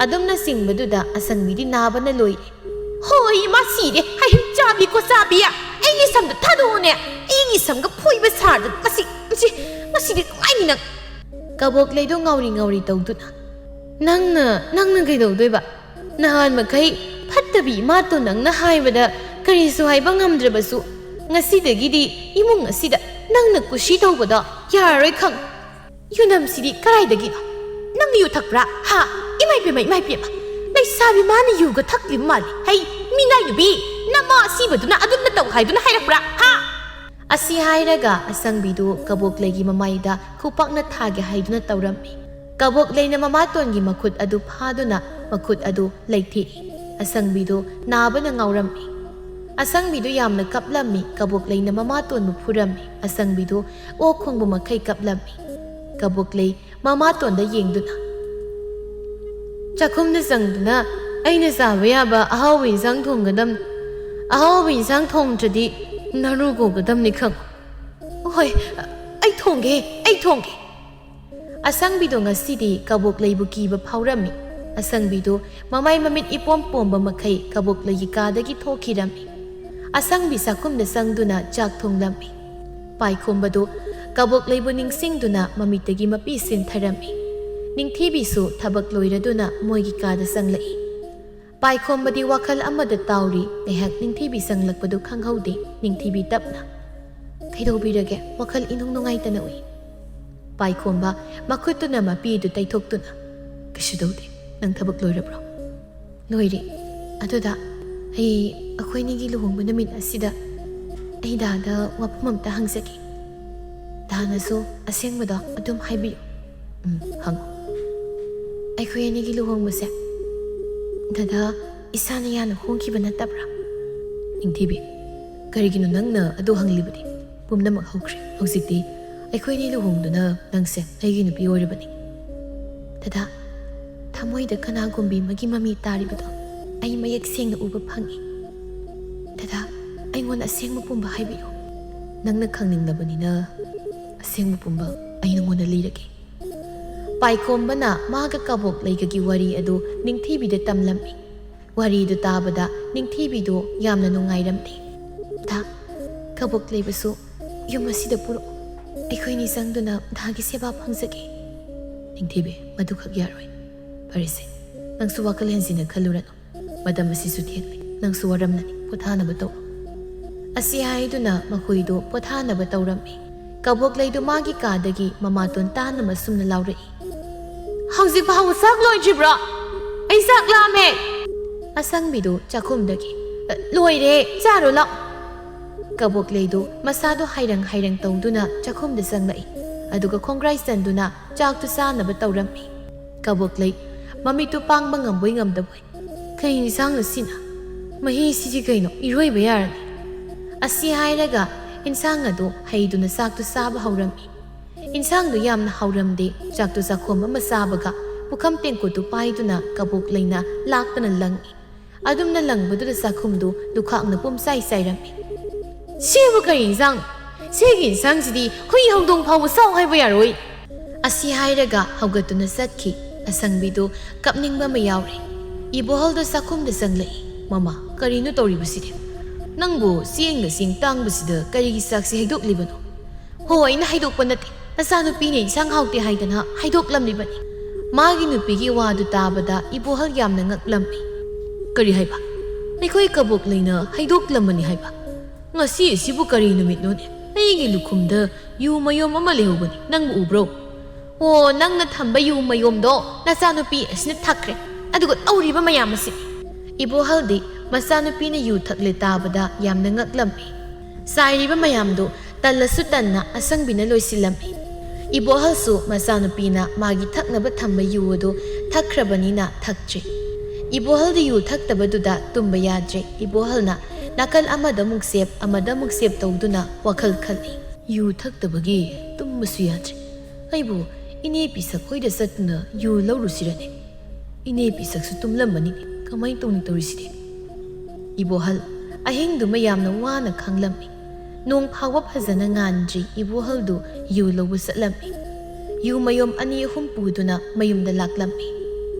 ꯑꯗꯨꯝꯅ ꯆꯤꯡꯕꯗꯨꯗ ꯑꯁꯪꯕꯤꯗꯤ ꯅꯥꯕꯅ ꯂꯣꯏꯔꯦ꯫ "ꯍꯣꯏ, ꯏꯃꯥ ꯁꯤꯔꯦ, ꯍꯩ ꯆꯥꯕꯤ ꯀꯣꯆꯥꯕꯤ, ꯑꯩꯒꯤ ꯁꯝꯗ ꯊꯥꯗꯣꯛꯑꯣꯅꯦ, ꯑꯩꯒꯤ ꯁꯝꯒ ꯐꯣꯏꯕ ꯁꯥꯔꯗꯅ ꯃꯁꯤ, ꯃꯁꯤ, ꯃꯁꯤꯗꯤ ꯅꯨꯡꯉꯥꯏꯅꯤ ꯅꯪ꯫" ꯀꯕꯣꯛꯂꯩꯗꯣ ꯉꯥꯎꯔꯤ ꯉꯥꯎꯔꯤ ꯇꯧꯗꯨꯅ, "ꯅꯪꯅ, ꯅꯪꯅ ꯀꯩꯗꯧꯗꯣꯏꯕ? ꯅꯍꯥꯟ ꯃꯈꯩ ꯐꯠꯇꯕꯤ ꯏꯃꯥꯇꯣꯟ ꯅꯪꯅ ꯍꯥꯏꯕꯗ ꯀꯔꯤꯁꯨ ꯍꯥꯏꯕ ꯉꯝꯗ꯭ꯔꯕꯁꯨ, ꯉꯁꯤꯗꯒꯤꯗꯤ ꯏꯃꯨꯡ ꯑꯁꯤꯗ ꯅꯪꯅ ꯀꯨꯁꯤ ꯇꯧꯕꯗꯣ ꯌꯥꯔꯔꯣꯏ ꯈꯪ꯫ ꯌꯨꯅꯝꯁꯤꯗꯤ ꯀꯗꯥꯏꯗꯒꯤꯅꯣ? ꯅꯪ ꯌꯨ ꯊꯛꯄ꯭ꯔꯥ? ꯍꯥ? ꯏꯃꯥꯏ ꯄꯦꯝꯃ, ꯏꯃꯥꯏ ꯄꯦꯝꯃ꯫ ꯂꯩꯁꯥꯕꯤ ꯃꯥꯅ ꯌꯨꯒ ꯊꯛꯂꯤꯕ ꯃꯥꯜꯂꯤ꯫ ꯍꯩ, ꯃꯤꯅꯥꯏ ꯅꯨꯄꯤ, ꯅꯃꯥ ꯑꯁꯤꯕꯗꯨꯅ ꯑꯗꯨꯝꯅ ꯇꯧ ꯍꯥꯏꯗꯨꯅ ꯍꯥꯏꯔꯛꯄ꯭ꯔꯥ? ꯍꯥ?" ꯑꯁꯤ ꯍꯥꯏꯔꯒ ꯑꯁꯪꯕꯤꯗꯨ ꯀꯕꯣꯛꯂꯩꯒꯤ ꯃꯃꯥꯏꯗ ꯈꯨꯄꯥꯛꯅ ꯊꯥꯒꯦ ꯍꯥꯏꯗꯨꯅ ꯇꯧꯔꯝꯃꯤ꯫ ꯀꯕꯣꯛꯂꯩꯅ ꯃꯃꯥꯇꯣꯟꯒꯤ ꯃꯈꯨꯠ ꯑꯗꯨ ꯐꯥꯗꯨꯅ ꯃꯈꯨꯠ ꯑꯗꯨ ꯂꯩꯊꯦꯛꯏ꯫ ꯑꯁꯪꯕꯤꯗꯨ ꯅꯥꯕꯅ ꯉꯥꯎꯔꯝꯃꯤ꯫ ꯑꯁꯪꯕꯤꯗꯨ ꯌꯥꯝꯅ ꯀꯞꯂꯝꯃꯤ꯫ ꯀꯕꯣꯛꯂꯩꯅ ꯃꯃꯥꯇꯣꯟꯕꯨ ꯐꯨꯔꯝꯃꯤ꯫ ꯑꯁꯪꯕꯤꯗꯨ ꯑꯣꯛ ꯈꯣꯡꯕ ꯃꯈꯩ ꯀꯞꯂꯝꯃꯤ꯫ ꯀꯕꯣꯛꯂꯩ ꯃꯃꯥꯇꯣꯟꯗ ꯌꯦꯡꯗꯨꯅ, "ꯆꯥꯛꯈꯨꯝꯗ ꯆꯪꯗꯨꯅ ꯑꯩꯅ ꯆꯥꯕ ꯌꯥꯕ ꯑꯍꯥꯎꯕ ꯏꯟꯁꯥꯡ ꯊꯣꯡꯒꯗꯝꯅꯤ꯫ ꯑꯍꯥꯎꯕ ꯏꯟꯁꯥꯡ ꯊꯣꯡꯗ꯭ꯔꯗꯤ ꯅꯔꯨ ꯀꯣꯛꯀꯗꯝꯅꯤ ꯈꯪꯉꯨ꯫" "ꯍꯣꯏ, ꯑꯩ ꯊꯣꯡꯒꯦ, ꯑꯩ ꯊꯣꯡꯒꯦ꯫" ꯑꯁꯪꯕꯤꯗꯣ ꯉꯁꯤꯗꯤ ꯀꯕꯣꯛꯂꯩꯕꯨ ꯀꯤꯕ ꯐꯥꯎꯔꯝꯃꯤ꯫ ꯑꯁꯪꯕꯤꯗꯣ ꯃꯃꯥꯏ ꯃꯃꯤꯠ ꯏꯄꯣꯝ ꯄꯣꯝꯕ ꯃꯈꯩ ꯀꯕꯣꯛꯂꯩꯒꯤ ꯀꯥꯗꯒꯤ ꯊꯣꯛꯈꯤꯔꯝꯃꯤ꯫ ꯑꯁꯪꯕꯤ ꯆꯥꯛꯈꯨꯝꯗ ꯆꯪꯗꯨꯅ ꯆꯥꯛ ꯊꯣꯡꯂꯝꯃꯤ꯫ ꯄꯥꯏꯈꯣꯝꯕꯗꯨ ꯀꯕꯣꯛꯂꯩꯕꯨ ꯅꯤꯡꯁꯤꯡꯗꯨꯅ ꯃꯃꯤꯠꯇꯒꯤ ꯃꯄꯤ ꯁꯤꯟꯊꯔꯝꯃꯤ꯫ ꯅꯤꯡꯊꯤꯕꯤꯁꯨ ꯊꯕꯛ ꯂꯣꯏꯔꯗꯨꯅ ꯃꯣꯏꯒꯤ ꯀꯥꯗ ꯆꯪꯂꯛꯏ꯫ ꯄꯥꯏꯈꯣꯝꯕꯗꯤ ꯋꯥꯈꯜ ꯑꯃꯗ ꯇꯥꯎꯔꯤ꯫ ꯉꯥꯏꯍꯥꯛ ꯅꯤꯡꯊꯤꯕꯤ ꯆꯪꯂꯛꯄꯗꯨ ꯈꯪꯍꯧꯗꯦ꯫ ꯅꯤꯡꯊꯤꯕꯤ ꯇꯞꯅ, "ꯀꯩꯗꯧꯕꯤꯔꯒꯦ? ꯋꯥꯈꯜ ꯏꯅꯨꯡ ꯅꯨꯡꯉꯥꯏꯇꯅ ꯎꯏ꯫" ꯄꯥꯏꯈꯣꯝꯕ ꯃꯈꯨꯠꯇꯨꯅ ꯃꯄꯤꯗꯨ ꯇꯩꯊꯣꯛꯇꯨꯅ, "ꯀꯩꯁꯨ ꯇꯧꯗꯦ꯫ ꯅꯪ ꯊꯕꯛ ꯂꯣꯏꯔꯕ꯭ꯔꯣ?" "ꯂꯣꯏꯔꯦ꯫ ꯑꯗꯨꯗ ꯑꯩ ꯑꯩꯈꯣꯏꯅꯤꯒꯤ ꯂꯨꯍꯣꯡꯕ ꯅꯨꯃꯤꯠ ꯑꯁꯤꯗ ꯑꯩ ꯗꯥꯗ ꯋꯥꯐꯝ ꯑꯝꯇ ꯍꯪꯖꯒꯦ꯫ ꯗꯥꯅꯁꯨ ꯑꯁꯦꯡꯕꯗꯣ ꯑꯗꯨꯝ ꯍꯥꯏꯕꯤꯌꯨ꯫" "ꯎꯝ, ꯍꯪꯉꯨ꯫" "ꯑꯩꯈꯣꯏ ꯑꯅꯤꯒꯤ ꯂꯨꯍꯣꯡꯕꯁꯦ ꯗꯥꯗꯥ ꯏꯁꯥꯅ ꯌꯥꯅ ꯍꯣꯡꯈꯤꯕ ꯅꯠꯇꯕ꯭ꯔꯥ?" "ꯅꯤꯡꯊꯤꯕꯤ, ꯀꯔꯤꯒꯤꯅꯣ ꯅꯪꯅ ꯑꯗꯨ ꯍꯪꯂꯤꯕꯗꯤ? ꯄꯨꯝꯅꯃꯛ ꯍꯧꯈ꯭ꯔꯦ꯫ ꯍꯧꯖꯤꯛꯇꯤ ꯑꯩꯈꯣꯏꯅꯤ ꯂꯨꯍꯣꯡꯗꯨꯅ ꯅꯪꯁꯦ ꯑꯩꯒꯤ ꯅꯨꯄꯤ ꯑꯣꯏꯔꯕꯅꯤ꯫" "ꯗꯥꯗꯥ, ꯊꯃꯣꯏꯗ ꯀꯅꯥꯒꯨꯝꯕꯤ ꯑꯃꯒꯤ ꯃꯃꯤ ꯇꯥꯔꯤꯕꯗꯣ ꯑꯩ ꯃꯌꯦꯛ ꯁꯦꯡꯅ ꯎꯕ ꯐꯪꯏ꯫ ꯗꯥꯗꯥ, ꯑꯩꯉꯣꯟꯗ ꯑꯁꯦꯡꯕ ꯄꯨꯝꯕ ꯍꯥꯏꯕꯤꯌꯨ꯫" "ꯅꯪꯅ ꯈꯪꯅꯤꯡꯂꯕꯅꯤꯅ ꯑꯁꯦꯡꯕ ꯄꯨꯝꯕ ꯑꯩ ꯅꯉꯣꯟꯗ ꯂꯤꯔꯒꯦ꯫" ꯄꯥꯏꯈꯣꯝꯕꯅ ꯃꯥꯒ ꯀꯕꯣꯛꯂꯩꯒꯒꯤ ꯋꯥꯔꯤ ꯑꯗꯨ ꯅꯤꯡꯊꯤꯕꯤꯗ ꯇꯝꯂꯝꯃꯤ꯫ ꯋꯥꯔꯤꯗꯨ ꯇꯥꯕꯗ ꯅꯤꯡꯊꯤꯕꯤꯗꯨ ꯌꯥꯝꯅ ꯅꯨꯡꯉꯥꯏꯔꯝꯗꯦ꯫ "ꯗꯥ, ꯀꯕꯣꯛꯂꯩꯕꯁꯨ ꯌꯨꯝ ꯑꯁꯤꯗ ꯄꯨꯔꯛꯎ꯫ ꯑꯩꯈꯣꯏꯅꯤ ꯆꯪꯗꯨꯅ ꯗꯥꯒꯤ ꯁꯦꯕꯥ ꯐꯪꯖꯒꯦ꯫" "ꯅꯤꯡꯊꯤꯕꯤ, ꯃꯗꯨꯈꯛ ꯌꯥꯔꯣꯏ꯫ ꯐꯔꯦꯁꯦ, ꯅꯪꯁꯨ ꯋꯥꯈꯜ ꯍꯦꯟꯖꯤꯟꯅ ꯈꯜꯂꯨꯔꯅꯨ꯫ ꯃꯇꯝ ꯑꯁꯤꯁꯨ ꯊꯦꯡꯂꯦ꯫ ꯅꯪꯁꯨ ꯋꯥꯔꯝꯂꯅꯤ꯫ ꯄꯣꯊꯥꯅꯕ ꯇꯧꯔꯣ꯫" ꯑꯁꯤ ꯍꯥꯏꯗꯨꯅ ꯃꯈꯣꯏꯗꯨ ꯄꯣꯊꯥꯅꯕ ꯇꯧꯔꯝꯃꯤ꯫ ꯀꯕꯣꯛꯂꯩꯗꯨ ꯃꯥꯒꯤ ꯀꯥꯗꯒꯤ ꯃꯃꯥꯇꯣꯟ ꯇꯥꯅ ꯃꯁꯨꯝꯅ ꯂꯥꯎꯔꯛꯏ, "ꯍꯧꯖꯤꯛ ꯐꯥꯎꯕ ꯆꯥꯛ ꯂꯣꯏꯗ꯭ꯔꯤꯕ꯭ꯔꯣ? ꯑꯩ ꯆꯥꯛ ꯂꯥꯝꯃꯦ!" ꯑꯁꯪꯕꯤꯗꯨ ꯆꯥꯛꯈꯨꯝꯗꯒꯤ, "ꯂꯣꯏꯔꯦ, ꯆꯥꯔꯣ ꯂꯥꯛ꯫" ꯀꯕꯣꯛꯂꯩꯗꯨ ꯃꯁꯥꯗꯨ ꯍꯥꯏꯔꯪ ꯍꯥꯏꯔꯪ ꯇꯧꯗꯨꯅ ꯆꯥꯛꯈꯨꯝꯗ ꯆꯪꯂꯛꯏ꯫ ꯑꯗꯨꯒ ꯈꯣꯡꯒ꯭ꯔꯥꯏ ꯆꯟꯗꯨꯅ ꯆꯥꯛꯇꯨ ꯆꯥꯅꯕ ꯇꯧꯔꯝꯃꯤ꯫ ꯀꯕꯣꯛꯂꯩ ꯃꯃꯤꯠꯇꯨ ꯄꯥꯡꯕ ꯉꯝꯕꯣꯏ ꯉꯝꯗꯕꯣꯏ, "ꯀꯩ ꯏꯟꯁꯥꯡꯅꯣ ꯁꯤꯅ?" "ꯃꯍꯤꯁꯤꯗꯤ ꯀꯩꯅꯣ, ꯏꯔꯣꯏꯕ ꯌꯥꯔꯅꯤ!" ꯑꯁꯤ ꯍꯥꯏꯔꯒ ꯏꯟꯁꯥꯡ ꯑꯗꯨ ꯍꯩꯗꯨꯅ ꯆꯥꯛꯇꯨ ꯆꯥꯕ ꯍꯧꯔꯝꯃꯤ꯫ ꯏꯟꯁꯥꯡꯗꯨ ꯌꯥꯝꯅ ꯍꯥꯎꯔꯝꯗꯦ꯫ ꯆꯥꯛꯇꯨ ꯆꯥꯛꯈꯣꯝ ꯑꯃ ꯆꯥꯕꯒ ꯄꯨꯈꯝ ꯇꯦꯡꯀꯣꯠꯇꯨ ꯄꯥꯏꯗꯨꯅ ꯀꯕꯣꯛ ꯂꯩꯅ ꯂꯥꯛꯇꯅ ꯂꯪꯏ꯫ ꯑꯗꯨꯝꯅ ꯂꯪꯕꯗꯨꯗ ꯆꯥꯛꯈꯨꯝꯗꯨ ꯂꯨꯈꯥꯛꯅ ꯄꯨꯝꯆꯥꯏ ꯆꯥꯏꯔꯝꯃꯤ꯫ "ꯁꯤꯕꯨ ꯀꯔꯤ ꯏꯟꯁꯥꯡꯅꯣ? ꯁꯤꯒꯤ ꯏꯟꯁꯥꯡꯁꯤꯗꯤ ꯍꯨꯏ ꯍꯧꯗꯣꯡ ꯐꯥꯎꯕ ꯆꯥꯎ ꯍꯥꯏꯕ ꯌꯥꯔꯣꯏ!" ꯑꯁꯤ ꯍꯥꯏꯔꯒ ꯍꯧꯒꯠꯇꯨꯅ ꯆꯠꯈꯤ꯫ ꯑꯁꯪꯕꯤꯗꯨ ꯀꯞꯅꯤꯡꯕ ꯑꯃ ꯌꯥꯎꯔꯦ꯫ ꯏꯕꯣꯍꯜꯗꯨ ꯆꯥꯛꯈꯨꯝꯗ ꯆꯪꯂꯛꯏ꯫ "ꯃꯃꯥ, ꯀꯔꯤꯅꯣ ꯇꯧꯔꯤꯕꯁꯤꯗꯤ? ꯅꯪꯕꯨ ꯆꯦꯡꯅ ꯆꯦꯡ ꯇꯥꯡꯕꯁꯤꯗ ꯀꯔꯤꯒꯤ ꯆꯥꯛꯁꯤ ꯍꯩꯗꯣꯛꯂꯤꯕꯅꯣ?" "ꯍꯣ, ꯑꯩꯅ ꯍꯩꯗꯣꯛꯄ ꯅꯠꯇꯦ, ꯅꯆꯥꯅꯨꯄꯤꯅ ꯏꯟꯁꯥꯡ ꯍꯥꯎꯇꯦ ꯍꯥꯏꯗꯅ ꯍꯩꯗꯣꯛꯂꯝꯂꯤꯕꯅꯤ꯫ ꯃꯥꯒꯤ ꯅꯨꯄꯤꯒꯤ ꯋꯥꯗꯨ ꯇꯥꯕꯗ ꯏꯕꯣꯍꯜ ꯌꯥꯝꯅ ꯉꯛꯂꯝꯃꯤ꯫ "ꯀꯔꯤ ꯍꯥꯏꯕ? ꯑꯩꯈꯣꯏ ꯀꯕꯣꯛ ꯂꯩꯅ ꯍꯩꯗꯣꯛꯂꯝꯕꯅꯤ ꯍꯥꯏꯕ? ꯉꯁꯤ ꯑꯁꯤꯕꯨ ꯀꯔꯤ ꯅꯨꯃꯤꯠꯅꯣꯅꯦ? ꯑꯩꯒꯤ ꯂꯨꯈꯨꯝꯗ ꯌꯨ ꯃꯌꯣꯝ ꯑꯃ ꯂꯩꯍꯧꯕꯅꯤ, ꯅꯪꯕꯨ ꯎꯕ꯭ꯔꯣ?" "ꯑꯣ, ꯅꯪꯅ ꯊꯝꯕ ꯌꯨ ꯃꯌꯣꯝꯗꯣ ꯅꯆꯥꯅꯨꯄꯤ ꯑꯁꯤꯅ ꯊꯛꯈ꯭ꯔꯦ, ꯑꯗꯨꯒ ꯇꯧꯔꯤꯕ ꯃꯌꯥꯝ ꯑꯁꯤ!" ꯏꯕꯣꯍꯜꯗꯤ ꯃꯆꯥꯅꯨꯄꯤꯅ ꯌꯨ ꯊꯛꯂꯦ ꯇꯥꯕꯗ ꯌꯥꯝꯅ ꯉꯛꯂꯝꯃꯤ꯫ ꯆꯥꯏꯔꯤꯕ ꯃꯌꯥꯝꯗꯨ ꯇꯜꯂꯁꯨ ꯇꯟꯅ ꯑꯁꯪꯕꯤꯅ ꯂꯣꯏꯁꯤꯜꯂꯝꯃꯤ꯫ ꯏꯕꯣꯍꯜꯁꯨ ꯃꯆꯥꯅꯨꯄꯤꯅ ꯃꯥꯒꯤ ꯊꯛꯅꯕ ꯊꯝꯕ ꯌꯨ ꯑꯗꯨ ꯊꯛꯈ꯭ꯔꯕꯅꯤꯅ ꯊꯛꯇ꯭ꯔꯤ꯫ ꯏꯕꯣꯍꯜꯗꯤ ꯌꯨ ꯊꯛꯇꯕꯗꯨꯗ ꯇꯨꯝꯕ ꯌꯥꯗ꯭ꯔꯦ꯫ ꯏꯕꯣꯍꯜꯅ ꯅꯥꯀꯜ ꯑꯃꯗ ꯑꯃꯨꯛ ꯁꯦꯞ, ꯑꯃꯗ ꯑꯃꯨꯛ ꯁꯦꯞ ꯇꯧꯗꯨꯅ ꯋꯥꯈꯜ ꯈꯜꯂꯤ꯫ "ꯌꯨ ꯊꯛꯇꯕꯒꯤ ꯇꯨꯝꯕꯁꯨ ꯌꯥꯗ꯭ꯔꯦ꯫ ꯑꯩꯕꯨ ꯏꯅꯦ ꯄꯤꯁꯛ ꯈꯣꯏꯗ ꯆꯠꯇꯨꯅ ꯌꯨ ꯂꯧꯔꯨꯁꯤꯔꯅꯦ? ꯏꯅꯦ ꯄꯤꯁꯛꯁꯨ ꯇꯨꯝꯂꯝꯃꯅꯤ꯫ ꯀꯃꯥꯏ ꯇꯧꯅꯤ ꯇꯧꯔꯤꯁꯤꯗꯤ?" ꯏꯕꯣꯍꯜ ꯑꯍꯤꯡꯗꯨꯃ ꯌꯥꯝꯅ ꯋꯥꯅ ꯈꯥꯡꯂꯝꯃꯤ꯫ ꯅꯣꯡ ꯐꯥꯎꯕ ꯐꯖꯅ ꯉꯥꯟꯗ꯭ꯔꯤ ꯏꯕꯣꯍꯜꯗꯨ ꯌꯨ ꯂꯧꯕ ꯆꯠꯂꯝꯃꯤ꯫ ꯌꯨ ꯃꯌꯣꯝ ꯑꯅꯤ ꯑꯍꯨꯝ ꯄꯨꯗꯨꯅ ꯃꯌꯨꯝꯗ ꯂꯥꯛꯂꯝꯃꯤ꯫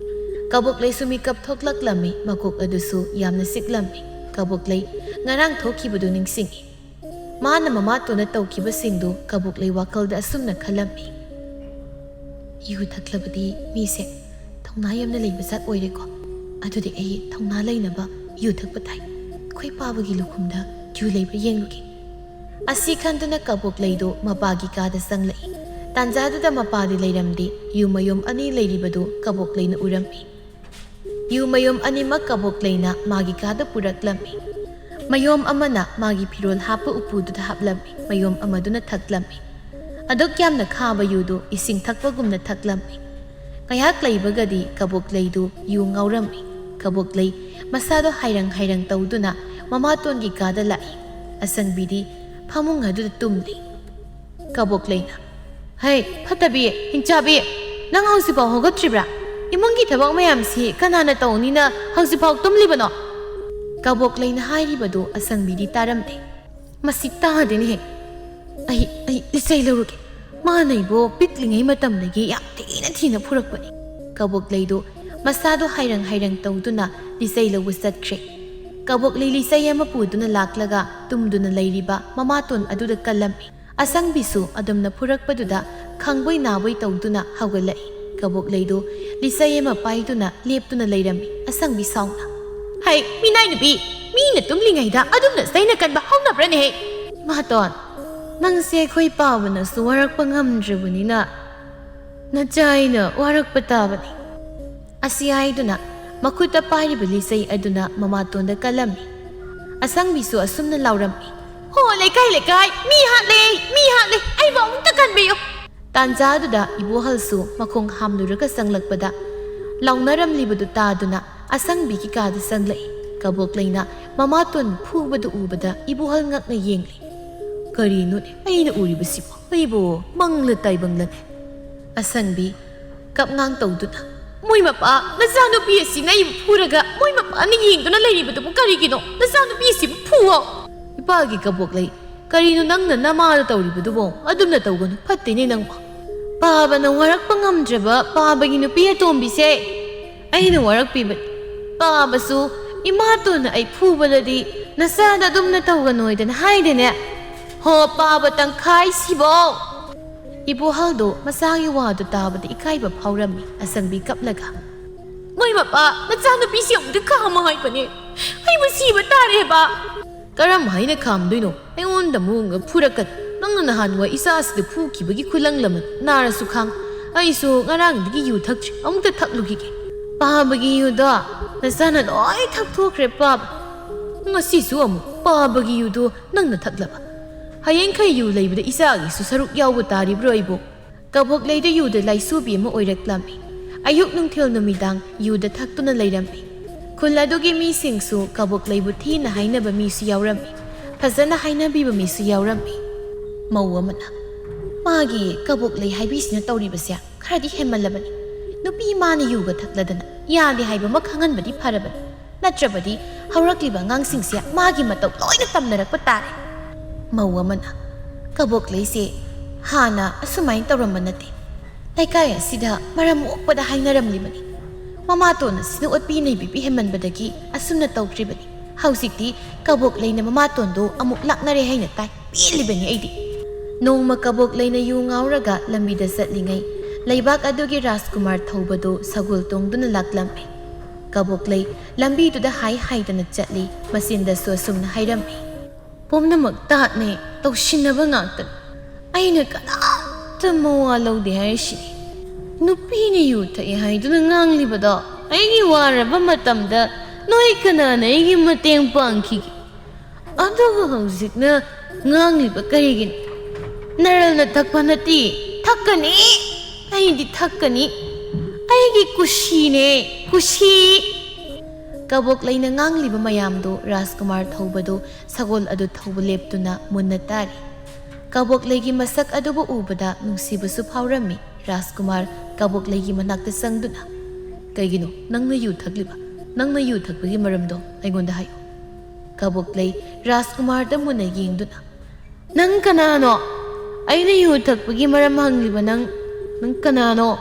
ꯀꯕꯣꯛꯂꯩꯁꯨ ꯃꯤꯀꯞ ꯊꯣꯛꯂꯛꯂꯝꯃꯤ꯫ ꯃꯀꯣꯛ ꯑꯗꯨꯁꯨ ꯌꯥꯝꯅ ꯆꯤꯛꯂꯝꯃꯤ꯫ ꯀꯕꯣꯛꯂꯩ ꯉꯔꯥꯡ ꯊꯣꯛꯈꯤꯕꯗꯨ ꯅꯤꯡꯁꯤꯡꯉꯤ꯫ ꯃꯥꯅ ꯃꯃꯥꯇꯣꯟꯅ ꯇꯧꯈꯤꯕꯁꯤꯡꯗꯨ ꯀꯕꯣꯛꯂꯩ ꯋꯥꯈꯜꯗ ꯑꯁꯨꯝꯅ ꯈꯜꯂꯝꯃꯤ꯫ "ꯌꯨ ꯊꯛꯂꯕꯗꯤ ꯃꯤꯁꯦ ꯊꯧꯅꯥ ꯌꯥꯝꯅ ꯂꯩꯕ ꯖꯥꯠ ꯑꯣꯏꯔꯦꯀꯣ꯫ ꯑꯗꯨꯗꯤ ꯑꯩ ꯊꯧꯅꯥ ꯂꯩꯅꯕ ꯌꯨ ꯊꯛꯄ ꯇꯥꯏ꯫ ꯑꯩꯈꯣꯏ ꯄꯥꯕꯒꯤ ꯂꯨꯈꯨꯝꯗ ꯌꯨ ꯂꯩꯕ꯭ꯔꯥ ꯌꯦꯡꯂꯨꯒꯦ꯫" ꯑꯁꯤ ꯈꯟꯗꯨꯅ ꯀꯕꯣꯛꯂꯩꯗꯨ ꯃꯄꯥꯒꯤ ꯀꯥꯗ ꯆꯪꯂꯛꯏ꯫ ꯇꯥꯟꯖꯥꯗꯨꯗ ꯃꯄꯥꯗꯤ ꯂꯩꯔꯝꯗꯦ꯫ ꯌꯨ ꯃꯌꯣꯝ ꯑꯅꯤ ꯂꯩꯔꯤꯕꯗꯨ ꯀꯕꯣꯛꯂꯩꯅ ꯎꯔꯝꯃꯤ꯫ ꯌꯨ ꯃꯌꯣꯝ ꯑꯅꯤꯃꯛ ꯀꯕꯣꯛꯂꯩꯅ ꯃꯥꯒꯤ ꯀꯥꯗ ꯄꯨꯔꯛꯂꯝꯃꯤ꯫ ꯃꯌꯣꯝ ꯑꯃꯅ ꯃꯥꯒꯤ ꯐꯤꯔꯣꯜ ꯍꯥꯞꯄ ꯎꯄꯨꯗꯨꯗ ꯍꯥꯞꯂꯝꯃꯤ, ꯃꯌꯣꯝ ꯑꯃꯗꯨꯅ ꯊꯛꯂꯝꯃꯤ꯫ ꯑꯗꯨꯛ ꯌꯥꯝꯅ ꯈꯥꯕ ꯌꯨꯗꯨ ꯏꯁꯤꯡ ꯊꯛꯄꯒꯨꯝꯅ ꯊꯛꯂꯝꯃꯤ꯫ ꯉꯥꯏꯍꯥꯛ ꯂꯩꯕꯒꯗꯤ ꯀꯕꯣꯛꯂꯩꯗꯨ ꯌꯨ ꯉꯥꯎꯔꯝꯃꯤ꯫ ꯀꯕꯣꯛꯂꯩ ꯃꯁꯥꯗꯣ ꯍꯥꯏꯔꯪ ꯍꯥꯏꯔꯪ ꯇꯧꯗꯨꯅ ꯃꯃꯥꯇꯣꯟꯒꯤ ꯀꯥꯗ ꯂꯥꯛꯏ꯫ ꯑꯁꯪꯕꯤꯗꯤ ꯐꯃꯨꯡ ꯑꯗꯨꯗ ꯇꯨꯝꯂꯤ꯫ ꯀꯕꯣꯛꯂꯩꯅ, "ꯍꯩ, ꯐꯠꯇꯕꯤ, ꯍꯤꯡꯆꯥꯕꯤ, ꯅꯪ ꯍꯧꯖꯤꯛꯐꯥꯎ ꯍꯧꯒꯠꯇ꯭ꯔꯤꯕ꯭ꯔꯥ? ꯏꯃꯨꯡꯒꯤ ꯊꯕꯛ ꯃꯌꯥꯝꯁꯤ ꯀꯅꯥꯅ ꯇꯧꯅꯤꯅ ꯍꯧꯖꯤꯛꯐꯥꯎ ꯇꯨꯝꯂꯤꯕꯅꯣ?" ꯀꯕꯣꯛꯂꯩꯅ ꯍꯥꯏꯔꯤꯕꯗꯨ ꯑꯁꯪꯕꯤꯗꯤ ꯇꯥꯔꯝꯗꯦ꯫ "ꯃꯁꯤ ꯇꯥꯗꯦꯅꯦꯍꯦ꯫ ꯑꯩ, ꯑꯩ ꯂꯤꯆꯩ ꯂꯧꯔꯨꯒꯦ꯫ ꯃꯥꯅ ꯑꯩꯕꯨ ꯄꯤꯛꯂꯤꯉꯩ ꯃꯇꯝꯗꯒꯤ ꯌꯥꯝ ꯊꯤꯅ ꯊꯤꯅ ꯐꯨꯔꯛꯄꯅꯤ꯫" ꯀꯕꯣꯛꯂꯩꯗꯨ ꯃꯁꯥꯗꯣ ꯍꯥꯏꯔꯪ ꯍꯥꯏꯔꯪ ꯇꯧꯗꯨꯅ ꯂꯤꯆꯩ ꯂꯧꯕ ꯆꯠꯈ꯭ꯔꯦ꯫ ꯀꯕꯣꯛꯂꯩ ꯂꯤꯆꯩ ꯑꯃ ꯄꯨꯗꯨꯅ ꯂꯥꯛꯂꯒ ꯇꯨꯝꯗꯨꯅ ꯂꯩꯔꯤꯕ ꯃꯃꯥꯇꯣꯟ ꯑꯗꯨꯗ ꯀꯜꯂꯝꯃꯤ꯫ ꯑꯁꯪꯕꯤꯁꯨ ꯑꯗꯨꯝꯅ ꯐꯨꯔꯛꯄꯗꯨꯗ ꯈꯪꯕꯣꯏ ꯅꯥꯕꯣꯏ ꯇꯧꯗꯨꯅ ꯍꯧꯒꯠꯂꯛꯏ꯫ ꯀꯕꯣꯛꯂꯩꯗꯨ ꯂꯤꯆꯩ ꯑꯃ ꯄꯥꯏꯗꯨꯅ ꯂꯦꯞꯇꯨꯅ ꯂꯩꯔꯝꯃꯤ꯫ ꯑꯁꯪꯕꯤ ꯁꯥꯎꯅ, "ꯍꯩ, ꯃꯤꯅꯥꯏ ꯅꯨꯄꯤ! ꯃꯤꯅ ꯇꯨꯝꯂꯤꯉꯩꯗ ꯑꯗꯨꯝꯅ ꯆꯩꯅ ꯀꯟꯕ ꯍꯧꯅꯕ꯭ꯔꯅꯦꯍꯦ?" "ꯏꯃꯥꯇꯣꯟ, ꯅꯪꯁꯦ ꯑꯩꯈꯣꯏ ꯄꯥꯕꯅꯁꯨ ꯋꯥꯔꯛꯄ ꯉꯝꯗ꯭ꯔꯕꯅꯤꯅ ꯅꯆꯥ ꯑꯩꯅ ꯋꯥꯔꯛꯄ ꯇꯥꯕꯅꯤ꯫" ꯑꯁꯤ ꯍꯥꯏꯗꯨꯅ ꯃꯈꯨꯠꯇ ꯄꯥꯏꯔꯤꯕ ꯂꯤꯆꯩ ꯑꯗꯨꯅ ꯃꯃꯥꯇꯣꯟꯗ ꯀꯜꯂꯝꯃꯤ꯫ ꯑꯁꯪꯕꯤꯁꯨ ꯑꯁꯨꯝꯅ ꯂꯥꯎꯔꯝꯃꯤ, "ꯍꯣ, ꯂꯩꯀꯥꯏ, ꯂꯩꯀꯥꯏ, ꯃꯤ ꯍꯥꯠꯂꯦ, ꯃꯤ ꯍꯥꯠꯂꯦ, ꯑꯩꯕꯨ ꯑꯃꯨꯛꯇ ꯀꯟꯕꯤꯌꯨ!" ꯇꯥꯟꯖꯥꯗꯨꯗ ꯏꯕꯣꯍꯜꯁꯨ ꯃꯈꯣꯡ ꯍꯥꯝꯂꯨꯔꯒ ꯆꯪꯂꯛꯄꯗ ꯂꯥꯎꯅꯔꯝꯂꯤꯕꯗꯨ ꯇꯥꯗꯨꯅ ꯑꯁꯪꯕꯤꯒꯤ ꯀꯥꯗ ꯆꯪꯂꯛꯏ꯫ ꯀꯕꯣꯛꯂꯩꯅ ꯃꯃꯥꯇꯣꯟꯕꯨ ꯐꯨꯕꯗꯨ ꯎꯕꯗ ꯏꯕꯣꯍꯜ ꯉꯛꯅ ꯌꯦꯡꯂꯤ꯫ "ꯀꯔꯤꯅꯣꯅꯦ ꯑꯩꯅ ꯎꯔꯤꯕꯁꯤꯕꯨ? ꯑꯩꯕꯨ ꯃꯪꯂ ꯇꯥꯏꯕꯪꯂꯅꯦ?" ꯑꯁꯪꯕꯤ ꯀꯞꯉꯥꯡ ꯇꯧꯗꯨꯅ, "ꯃꯣꯏ ꯃꯄꯥ, ꯅꯆꯥꯅꯨꯄꯤ ꯑꯁꯤꯅ ꯑꯩꯕꯨ ꯐꯨꯔꯒ ꯃꯣꯏ ꯃꯄꯥꯅ ꯌꯦꯡꯗꯨꯅ ꯂꯩꯔꯤꯕꯗꯨꯕꯨ ꯀꯔꯤꯒꯤꯅꯣ? ꯅꯆꯥꯅꯨꯄꯤ ꯑꯁꯤꯕꯨ ꯐꯨꯋꯣ!" "ꯏꯄꯥꯒꯤ ꯀꯕꯣꯛꯂꯩ, ꯀꯔꯤꯅꯣ ꯅꯪꯅ ꯅꯃꯥꯗ ꯇꯧꯔꯤꯕꯗꯨꯕꯣ? ꯑꯗꯨꯝꯅ ꯇꯧꯒꯅꯨ, ꯐꯠꯇꯦꯅꯦ ꯅꯪꯕꯨ꯫" "ꯄꯥꯕꯅ ꯋꯥꯔꯛꯄ ꯉꯝꯗ꯭ꯔꯕ ꯄꯥꯕꯒꯤ ꯅꯨꯄꯤ ꯑꯇꯣꯝꯕꯤꯁꯦ ꯑꯩꯅ ꯋꯥꯔꯛꯄꯤꯕꯅꯤ꯫ ꯄꯥꯕꯁꯨ ꯏꯃꯥꯇꯣꯟꯅ ꯑꯩ ꯐꯨꯕꯗꯗꯤ ꯅꯆꯥꯗ ꯑꯗꯨꯝꯅ ꯇꯧꯒꯅꯣꯏꯗꯅ ꯍꯥꯏꯗꯦꯅꯦ꯫ ꯍꯣ, ꯄꯥꯕ ꯇꯪꯈꯥꯏ ꯁꯤꯕꯧ!" ꯏꯕꯣꯍꯜꯗꯣ ꯃꯆꯥꯒꯤ ꯋꯥꯗꯨ ꯇꯥꯕꯗ ꯏꯀꯥꯏꯕ ꯐꯥꯎꯔꯝꯃꯤ꯫ ꯑꯁꯪꯕꯤ ꯀꯞꯂꯒ, "ꯃꯣꯏ ꯃꯄꯥ, ꯅꯆꯥꯅꯨꯄꯤꯁꯤ ꯑꯃꯨꯛꯇ ꯈꯥꯝꯃꯣ ꯍꯥꯏꯕꯅꯦ꯫ ꯑꯩꯕꯨ ꯁꯤꯕ ꯇꯥꯔꯦꯕ!" "ꯀꯔꯝ ꯍꯥꯏꯅ ꯈꯥꯝꯗꯣꯏꯅꯣ? ꯑꯩꯉꯣꯟꯗ ꯃꯑꯣꯡꯒ ꯐꯨꯔꯛꯀꯅꯨ꯫ ꯅꯪꯅ ꯅꯍꯥꯟꯋꯥꯏ ꯏꯆꯥ ꯑꯁꯤꯗ ꯐꯨꯈꯤꯕꯒꯤ ꯈꯨꯂꯪ ꯂꯃꯟ ꯅꯥꯔꯁꯨ ꯈꯥꯡ꯫ ꯑꯩꯁꯨ ꯉꯔꯥꯡꯗꯒꯤ ꯌꯨ ꯊꯛꯇ꯭ꯔꯤ꯫ ꯑꯃꯨꯛꯇ ꯊꯛꯂꯨꯈꯤꯒꯦ꯫" "ꯄꯥꯕꯒꯤ ꯌꯨꯗꯣ ꯅꯆꯥꯅ ꯂꯣꯏ ꯊꯛꯊꯣꯛꯈ꯭ꯔꯦ, ꯄꯥꯕ꯫ ꯉꯁꯤꯁꯨ ꯑꯃꯨꯛ ꯄꯥꯕꯒꯤ ꯌꯨꯗꯣ ꯅꯪꯅ ꯊꯛꯂꯕ? ꯍꯌꯦꯡꯈꯩ ꯌꯨ ꯂꯩꯕꯗ ꯏꯆꯥꯒꯤꯁꯨ ꯁꯔꯨꯛ ꯌꯥꯎꯕ ꯇꯥꯔꯤꯕ꯭ꯔꯣ ꯑꯩꯕꯨ?" ꯀꯕꯣꯛꯂꯩꯗ ꯌꯨꯗ ꯂꯥꯏꯆꯨꯕꯤ ꯑꯃ ꯑꯣꯏꯔꯛꯂꯝꯃꯤ꯫ ꯑꯌꯨꯛ ꯅꯨꯡꯊꯤꯜ ꯅꯨꯃꯤꯗꯥꯡ ꯌꯨꯗ ꯊꯛꯇꯨꯅ ꯂꯩꯔꯝꯃꯤ꯫ ꯈꯨꯜ ꯑꯗꯨꯒꯤ ꯃꯤꯁꯤꯡꯁꯨ ꯀꯕꯣꯛꯂꯩꯕꯨ ꯊꯤꯅ ꯍꯥꯏꯅꯕ ꯃꯤꯁꯨ ꯌꯥꯎꯔꯝꯃꯤ, ꯐꯖꯅ ꯍꯥꯏꯅꯕꯤꯕ ꯃꯤꯁꯨ ꯌꯥꯎꯔꯝꯃꯤ꯫ ꯃꯧ ꯑꯃꯅ, "ꯃꯥꯒꯤ ꯀꯕꯣꯛꯂꯩ ꯍꯥꯏꯕꯤꯁꯤꯅ ꯇꯧꯔꯤꯕꯁꯦ ꯈꯔꯗꯤ ꯍꯦꯟꯃꯜꯂꯕꯅꯤ꯫ ꯅꯨꯄꯤ ꯃꯥꯅ ꯌꯨꯒ ꯊꯛꯂꯗꯅ ꯌꯥꯗꯦ ꯍꯥꯏꯕ ꯑꯃ ꯈꯪꯍꯟꯕꯗꯤ ꯐꯔꯕꯅꯤ, ꯅꯠꯇ꯭ꯔꯕꯗꯤ ꯍꯧꯔꯛꯂꯤꯕ ꯑꯉꯥꯡꯁꯤꯡꯁꯦ ꯃꯥꯒꯤ ꯃꯇꯧ ꯂꯣꯏꯅ ꯇꯝꯅꯔꯛꯄ ꯇꯥꯔꯦ"꯫ ꯃꯧ ꯑꯃꯅ, "ꯀꯕꯣꯛꯂꯩꯁꯦ ꯍꯥꯟꯅ ꯑꯁꯨꯃꯥꯏꯅ ꯇꯧꯔꯝꯕ ꯅꯠꯇꯦ꯫ ꯂꯩꯀꯥꯏ ꯑꯁꯤꯗ ꯃꯔꯝ ꯃꯣꯛꯄꯗ ꯍꯥꯏꯅꯔꯝꯂꯤꯕꯅꯤ꯫ ꯃꯃꯥꯇꯣꯟ ꯑꯁꯤꯅ ꯑꯣꯠꯄꯤ ꯅꯩꯕꯤꯕꯤ ꯍꯦꯟꯃꯟꯕꯗꯒꯤ ꯑꯁꯨꯝꯅ ꯇꯧꯈ꯭ꯔꯤꯕꯅꯤ꯫ ꯍꯧꯖꯤꯛꯇꯤ ꯀꯕꯣꯛꯂꯩꯅ ꯃꯃꯥꯇꯣꯟꯗꯨ ꯑꯃꯨꯛ ꯂꯥꯛꯅꯔꯦ ꯍꯥꯏꯅ ꯇꯥꯏ꯫ ꯄꯦꯜꯂꯤꯕꯅꯤ ꯑꯩꯗꯤ"꯫ ꯅꯣꯡꯃ ꯀꯕꯣꯛꯂꯩꯅ ꯌꯨ ꯉꯥꯎꯔꯒ ꯂꯝꯕꯤꯗ ꯆꯠꯂꯤꯉꯩ, ꯂꯩꯕꯥꯛ ꯑꯗꯨꯒꯤ ꯔꯥꯖꯀꯨꯃꯥꯔ ꯊꯧꯕꯗꯨ ꯁꯒꯣꯜ ꯇꯣꯡꯗꯨꯅ ꯂꯥꯛꯂꯝꯃꯤ꯫ ꯀꯕꯣꯛꯂꯩ ꯂꯝꯕꯤꯗꯨꯗ ꯍꯥꯏ ꯍꯥꯏꯗꯅ ꯆꯠꯂꯤ꯫ ꯃꯆꯤꯟꯗꯁꯨ ꯑꯁꯨꯝꯅ ꯍꯥꯏꯔꯝꯃꯤ, "ꯄꯨꯝꯅꯃꯛ ꯇꯥꯠꯅꯦ, ꯇꯧꯁꯤꯟꯅꯕ ꯉꯥꯛꯇꯅꯤ꯫ ꯑꯩꯅ ꯀꯅꯥꯝꯇ ꯃꯋꯥ ꯂꯧꯗꯦ ꯍꯥꯏꯔꯤꯁꯤꯅꯤ꯫ ꯅꯨꯄꯤꯅ ꯌꯨ ꯊꯛꯑꯦ ꯍꯥꯏꯗꯨꯅ ꯉꯥꯡꯂꯤꯕꯗꯣ ꯑꯩꯒꯤ ꯋꯥꯔꯕ ꯃꯇꯝꯗ ꯅꯣꯏ ꯀꯅꯥꯅ ꯑꯩꯒꯤ ꯃꯇꯦꯡ ꯄꯥꯡꯈꯤꯒꯦ? ꯑꯗꯨꯒ ꯍꯧꯖꯤꯛꯅ ꯉꯥꯡꯂꯤꯕ ꯀꯔꯤꯒꯤꯅꯣ? ꯅꯔꯜꯅ ꯊꯛꯄ ꯅꯠꯇꯦ, ꯊꯛꯀꯅꯤ꯫ ꯑꯩꯗꯤ ꯊꯛꯀꯅꯤ꯫ ꯑꯩꯒꯤ ꯀꯨꯁꯤꯅꯦ, ꯀꯨꯁꯤ"꯫ ꯀꯕꯣꯛꯂꯩꯅ ꯉꯥꯡꯂꯤꯕ ꯃꯌꯥꯝꯗꯨ ꯔꯥꯖꯀꯨꯃꯥꯔ ꯊꯧꯕꯗꯨ ꯁꯒꯣꯜ ꯑꯗꯨ ꯊꯧꯕ ꯂꯦꯞꯇꯨꯅ ꯃꯨꯟꯅ ꯇꯥꯔꯤ꯫ ꯀꯕꯣꯛꯂꯩꯒꯤ ꯃꯁꯛ ꯑꯗꯨꯕꯨ ꯎꯕꯗ ꯅꯨꯡꯁꯤꯕꯁꯨ ꯐꯥꯎꯔꯝꯃꯤ꯫ ꯔꯥꯖꯀꯨꯃꯥꯔ ꯀꯕꯣꯛꯂꯩꯒꯤ ꯃꯅꯥꯛꯇ ꯆꯪꯗꯨꯅ, "ꯀꯩꯒꯤꯅꯣ ꯅꯪꯅ ꯌꯨ ꯊꯛꯂꯤꯕ? ꯅꯪꯅ ꯌꯨ ꯊꯛꯄꯒꯤ ꯃꯔꯝꯗꯣ ꯑꯩꯉꯣꯟꯗ ꯍꯥꯏꯌꯨ"꯫ ꯀꯕꯣꯛꯂꯩ ꯔꯥꯖꯀꯨꯃꯥꯔꯗ ꯃꯨꯟꯅ ꯌꯦꯡꯗꯨꯅ, "ꯅꯪ ꯀꯅꯥꯅꯣ? ꯑꯩꯅ ꯌꯨ ꯊꯛꯄꯒꯤ ꯃꯔꯝ ꯍꯪꯂꯤꯕ ꯅꯪ, ꯅꯪ ꯀꯅꯥꯅꯣ?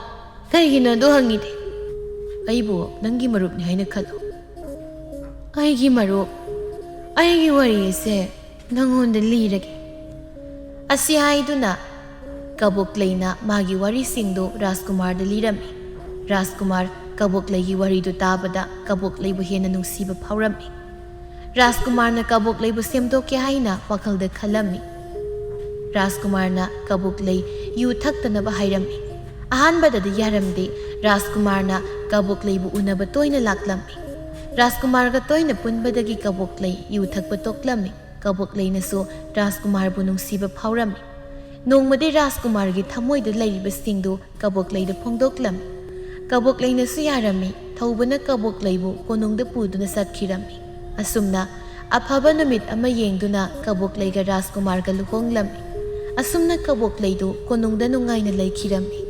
ꯀꯩꯒꯤꯅꯣ ꯑꯗꯨ ꯍꯪꯉꯤꯗꯤ? ꯑꯩꯕꯨ ꯅꯪꯒꯤ ꯃꯔꯨꯞꯅꯤ ꯍꯥꯏꯅ ꯈꯜꯂꯨ"꯫ "ꯑꯩꯒꯤ ꯃꯔꯨꯞ? ꯑꯩꯒꯤ ꯋꯥꯔꯤ ꯑꯁꯦ ꯅꯪꯉꯣꯟꯗ ꯂꯤꯔꯒꯦ"꯫ ꯑꯁꯤ ꯍꯥꯏꯗꯨꯅ ꯀꯕꯣꯛꯂꯩꯅ ꯃꯥꯒꯤ ꯋꯥꯔꯤꯁꯤꯡꯗꯨ ꯔꯥꯖꯀꯨꯃꯥꯔꯗ ꯂꯤꯔꯝꯃꯤ꯫ ꯔꯥꯖꯀꯨꯃꯥꯔ ꯀꯕꯣꯛꯂꯩꯒꯤ ꯋꯥꯔꯤꯗꯨ ꯇꯥꯕꯗ ꯀꯕꯣꯛꯂꯩꯕꯨ ꯍꯦꯟꯅ ꯅꯨꯡꯁꯤꯕ ꯐꯥꯎꯔꯝꯃꯤ꯫ ꯔꯥꯖꯀꯨꯃꯥꯔꯅ ꯀꯕꯣꯛꯂꯩꯕꯨ ꯁꯦꯝꯗꯣꯛꯀꯦ ꯍꯥꯏꯅ ꯋꯥꯈꯜꯗ ꯈꯜꯂꯝꯃꯤ꯫ ꯔꯥꯖꯀꯨꯃꯥꯔꯅ ꯀꯕꯣꯛꯂꯩ ꯌꯨ ꯊꯛꯇꯅꯕ ꯍꯥꯏꯔꯝꯃꯤ꯫ ꯑꯍꯥꯟꯕꯗꯗꯤ ꯌꯥꯔꯝꯗꯦ꯫ ꯔꯥꯖꯀꯨꯃꯥꯔꯅ ꯀꯕꯣꯛꯂꯩꯕꯨ ꯎꯅꯕ ꯇꯣꯏꯅ ꯂꯥꯛꯂꯝꯃꯤ꯫ ꯔꯥꯖꯀꯨꯃꯥꯔꯒ ꯇꯣꯏꯅ ꯄꯨꯟꯕꯗꯒꯤ ꯀꯕꯣꯛꯂꯩ ꯌꯨ ꯊꯛꯄ ꯇꯣꯛꯂꯝꯃꯤ꯫ ꯀꯕꯣꯛꯂꯩꯅꯁꯨ ꯔꯥꯖꯀꯨꯃꯥꯔꯕꯨ ꯅꯨꯡꯁꯤꯕ ꯐꯥꯎꯔꯝꯃꯤ꯫ ꯅꯣꯡꯃꯗꯤ ꯔꯥꯖꯀꯨꯃꯥꯔꯒꯤ ꯊꯃꯣꯏꯗ ꯂꯩꯔꯤꯕꯁꯤꯡꯗꯨ ꯀꯕꯣꯛꯂꯩꯗ ꯐꯣꯡꯗꯣꯛꯂꯝꯃꯤ꯫ ꯀꯕꯣꯛꯂꯩꯅꯁꯨ ꯌꯥꯔꯝꯃꯤ꯫ ꯍꯧꯕꯅ ꯀꯕꯣꯛꯂꯩꯕꯨ ꯀꯣꯅꯨꯡꯗ ꯄꯨꯗꯨꯅ ꯆꯠꯈꯤꯔꯝꯃꯤ꯫ ꯑꯁꯨꯝꯅ ꯑꯐꯕ ꯅꯨꯃꯤꯠ ꯑꯃ ꯌꯦꯡꯗꯨꯅ ꯀꯕꯣꯛꯂꯩꯒ ꯔꯥꯖꯀꯨꯃꯥꯔꯒ ꯂꯨꯍꯣꯡꯂꯝꯃꯤ꯫ ꯑꯁꯨꯝꯅ ꯀꯕꯣꯛꯂꯩꯗꯨ ꯀꯣꯅꯨꯡꯗ ꯅꯨꯡꯉꯥꯏꯅ ꯂꯩꯈꯤꯔꯝꯃꯤ꯫